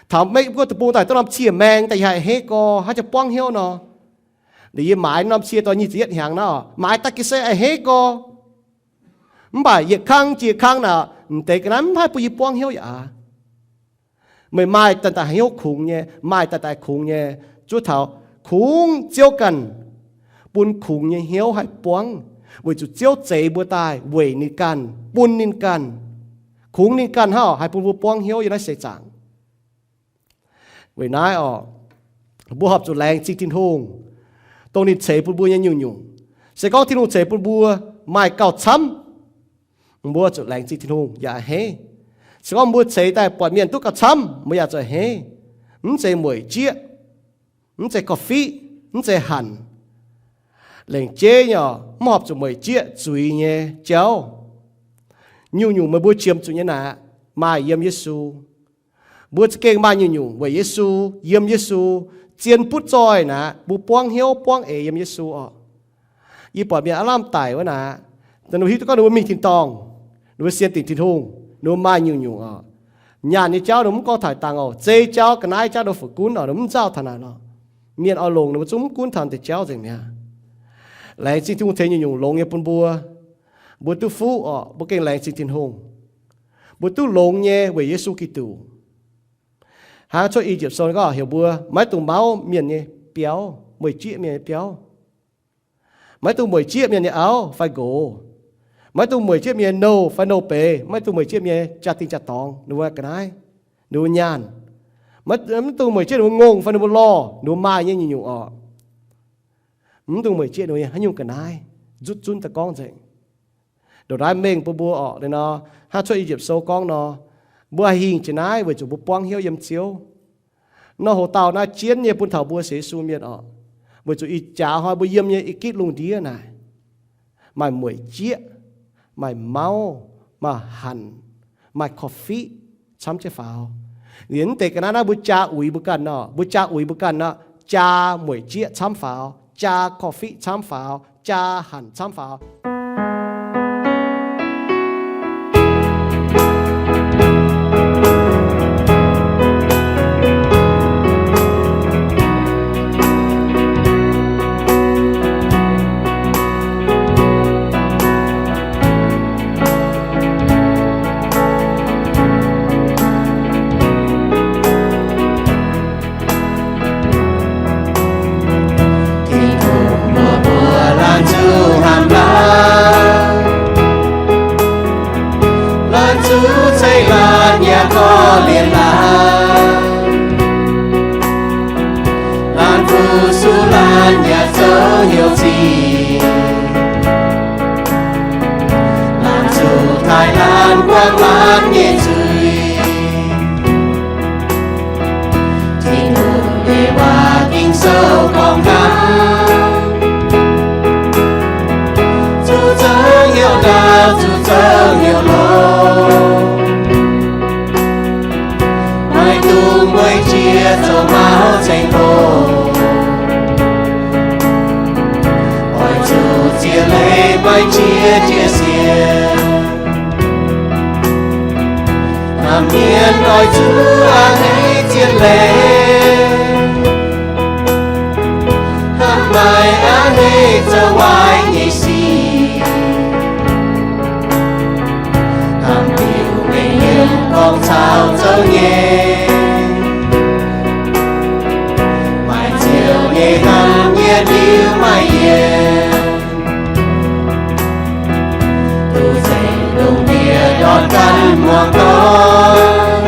Taux maiv gunv deic-bung daaih duqv norm cie-maeng daaih yie haih a'hneiv gorx, haaix jiex buangv hnyouv nor. Liuz yie maaiz norm cie dorh nyic ziepc yietv hnyangx nor, maaiz daaih ga'sie a'hneiv gorx. Mv baac yietc kang jiex kang naaic, m'deix ga'naaiv mv haih bun yie buangv hnyouv yaac aqv. Meih maaih daaih daaih hnyouv kungx nyei, maaih daaih daaih kungx nyei. Zuov taux kungx Ziouv ganh bun kungx nyei hnyouv haih buangv, weic zuqc Ziouv zeix mbuo daaih weic ninh ganh, bun ninh ganh. Kungx ninh ganh hnangv haih bun mbuo buangv hnyouv yiem naaiv seix zaangc. Weic naaiv oc, mbuo horpc zuqc laengz zingh Tin-Hungh, dongh ninh ceix bun mbuo nyei nyungc-nyungc. Se gorngv Tin-Hungh ceix bun mbuo maaih gauh camv, mbuo zuqc laengz zingh Tin-Hungh yaac a'hneiv. Se gorngv mbuo ceix daaih buatc mienh duqv gauh camv, mbuo yaac zuqc a'hneiv. Mv zeiz mueic jieqv, mv zeiz korv-fiqv, mv zeiz hanc. Lengc jeiv nyei oc, mv horpc zuqc mueic jieqv zuiz nyei jauv. Nyungc-nyungc meih mbuo qiemx zuqc nyei naaic, maaih yiem Yesu. Mbuo za'gengh maaih nyungc-nyungc weic Yesu, yiem Yesu, zien butv zoih naaic, mbuo buangv hnyouv buangv eix yiem Yesu oc. Yie buatc mienh aav lamh daic wuov naaic, ninh mbuo hiuv duqv gorngv ninh mbuo mingh tin-dorngh, ninh mbuo sienx dingc Tin-Hungh, ninh mbuo maaih nyungc-nyungc oc. Nyaanh nyei jauv ninh mbuo mv gorngv taaix dangh oc. Zei jauv, ga'naaiv jauv, ninh mbuo fu'juv nor, ninh mbuo mv nzauh taux naaic lorqc. Mienh oix longc ninh mbuo zungv mv gunv taux deix jauv nzengc mi'aqv. Laengz zingh Tin-Hungh tengx nyungc-nyungc longx nyei bun mbuo. Mbuo duqv fuqv oc, mbuo gengh laengz zingh Tin-Hungh. Mbuo duqv longx nyei weic Yesu Giduc. Hnangv cuotv I^yipv Sou gorngv heuc mbuo maiv dungx mauv mienh nyei biauv, mueic jieqv mienh nyei biauv. Maiv dungx mueic jieqv mienh nyei auv fai nqox. Maiv dungx mueic jieqv mienh nyei nouh fai nouh beiz. Maiv dungx mueic jieqv mienh nyei jaa-dingh jaa-dorngx, ninh mbuo ga'naaiv, ninh mbuo nyaanh. Maiv, maiv dungx mueic jieqv ninh mbuo ngongh fai ninh mbuo lorh, ninh mbuo maaih nyei nyungc-nyungc oc. Mv dungx mueic jieqv ninh mbuo nyei haaix nyungc ga'naaiv. Nzutv zunv daaih gorngv nzengc. Ndongc naaiv mengh bun mbuo oc, nor, hnangv cuotv I^yipv Sou gorngv nor, mbuo haih hingh jiex naaiv weic zuqc mbuo buangv hnyouv yiem Ziouv. Nor hoc dauh naaiv jienv nyei bun taux mbuo sienx Yesu mienh oc, weic zuqc ih jaax hnoi mbuo yiem nyei ih gitv lungh ndiev naaic, maaih mueic jieqv, maaih mauv, maaih hanc, maaih korv-fiqv camv jienv faaux. Liuz mv deix ga'naaiv naaiv mbuo jaa uix mbuo ganh nor, mbuo jaa uix mbuo ganh nor, jaa mueic jieqv camv faaux, jaa korv-fiqv camv faaux, jaa hanc camv faaux. Dungx mueiz jiex zoux maux ceng-mboh, oix zuqc ziex leiz maiv jiex jiex sienx. Hnamv mienh oix zuqc a'hneiv zien leiz, hnamv maaih a'hneiv zoux waaic nyei sic. Hnamv diuc mengh yiem gorngv caux zoux nyei, maaih ziouc nyei hnamv nyei ndiuv maaih yienc. Duqv nzengc lungh ndiev ndortv ganh muangx dorn,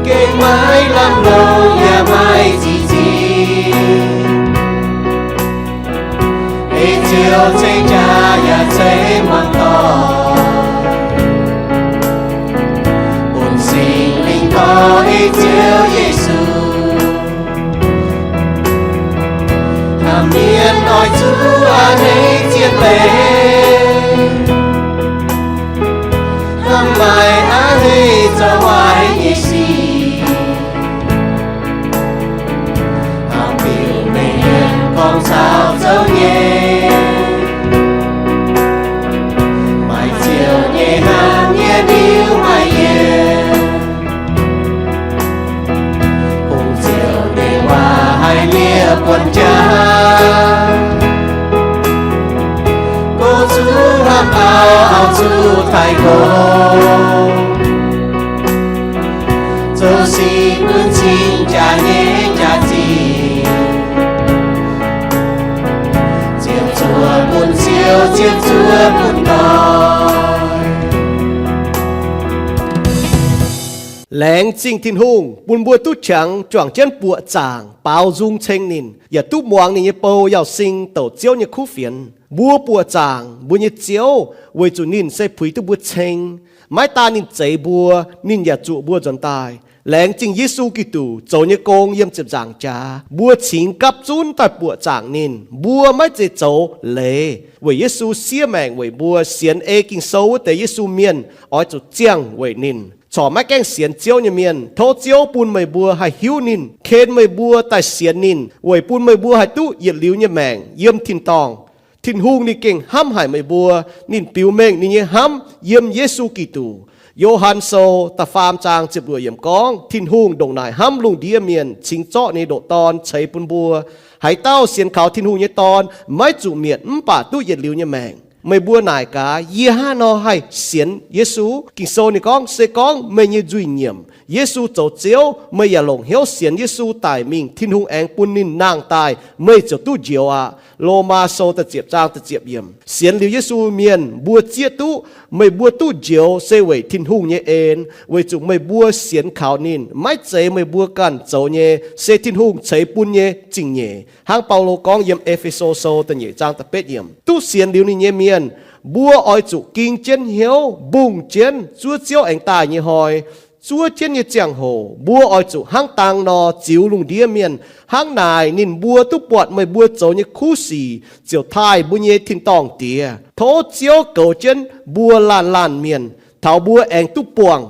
gengh maiv lamh longc yaac maiv ziqc zingh. Ei Ziouv ceix jaax yaac ceix muangx dorn, bun Singx Lingh dorh ei Ziouv Yesu. Hnamv mienh oix zuqc a'hneiv zien leiz, hnamv maaih a'hneiv zoux waaic nyei sic. Hnamv diuc mengh yiem gorngv caux zoux nyei, maaih ziouc nyei hnamv nyei ndiuv maaih yienc. Kungx ziouc nyei waac haih lieqv buonc jaax, go zuqc hnamv auv, auv zuqc taaih nqox, zoux sic bun cing jaax nyei jaax zinh, ziepc zuoqv bun ziouv, ziepc zuoqv bun doic. Laengz zingh Tin-Hungh bun mbuo duqv qangx juangc jienv buoqc zaangc baaux nzung ceng ninh, yaac duqv muangx ninh nyei bou Yauz Sing douc Ziouv nyei kuv fienx. Mbuo buoqc zaangc mbuo nyei Ziouv weic zuqc ninh se puix duqv mbuo ceng. Maiv daan ninh zeix mbuo, ninh yaac zuoqc mbuo nzuonx daaih. Laengz zingh Yesu Giduc zoux nyei gong yiem ziepc nzaangc jaax, mbuo cingx gapv zunv daaih buoqc zaangc ninh. Mbuo maiv zeiz zoux leiz weic Yesu siev maengc weic mbuo. Sienx ei Ging-Sou wuov deix Yesu mienh oix zuqc ziangh weic ninh. Corc maiv gaengh sienx Ziouv nyei mienh, tov Ziouv bun meih mbuo haih hiuv ninh, ken meih mbuo daaih sienx ninh, weic bun meih mbuo haih duqv yietc liuz nyei maengc yiem tin-dorngh. Tin-Hungh ninh gengh hnamv haic meih mbuo. Ninh biux mengh ninh nyei hnamv yiem Yesu Giduc. Yo^han Sou da'faam zaang ziepc luoqc yiemc gorngv, Tin-Hungh ndongc naaic hnamv lungh ndiev mienh, cingx zorqv ninh nyei ndoqc Dorn ceix bun mbuo. Haaix dauh sienx kaux Tin-Hungh nyei Dorn maiv zuqc mietc mv baac duqv yietc liuz nyei maengc. Meih mbuo naaic gaax, yie hnangv haaix nor haih sienx Yesu? Ging-Sou ninh gorngv, se gorngv meih nyei nzuih nyiemc Yesu zoux Ziouv, meih yaac longc hnyouv sienx Yesu daic mingh, Tin-Hungh aengx bun ninh nangh daaih, meih ziouc duqv njoux aqv. Lomaa Sou da'ziepc zaang da'ziepc yiemc. Sienx liuz Yesu mienh mbuo zieqv duqv, meih mbuo duqv njoux se weic Tin-Hungh nyei en, weic zuqc meih mbuo sienx kaux ninh. Maiv zeiz meih mbuo ganh zoux nyei, se Tin-Hungh ceix bun nyei zingh nyeic. Hnangv Baulo gorngv yiem E^fe^so Sou da'nyeic zaang da'betv yiemc, duqv sienx liuz ninh nyei mienh, mbuo oix zuqc ging jienv hnyouv mbungh jienv zuov Ziouv aengx daaih nyei hnoi. Zuov jienv nyei ziangh hoc mbuo oix zuqc hnangv dang nor ziux lungh ndiev mienh. Hnangv naaic ninh mbuo duqv buatc meih mbuo zoux nyei kuv sic ziouc taaih mbuo nyei tin-dorngh Diex. Tov Ziouv goux jienv mbuo laanh laanh mienh, taux mbuo aengx duqv buangh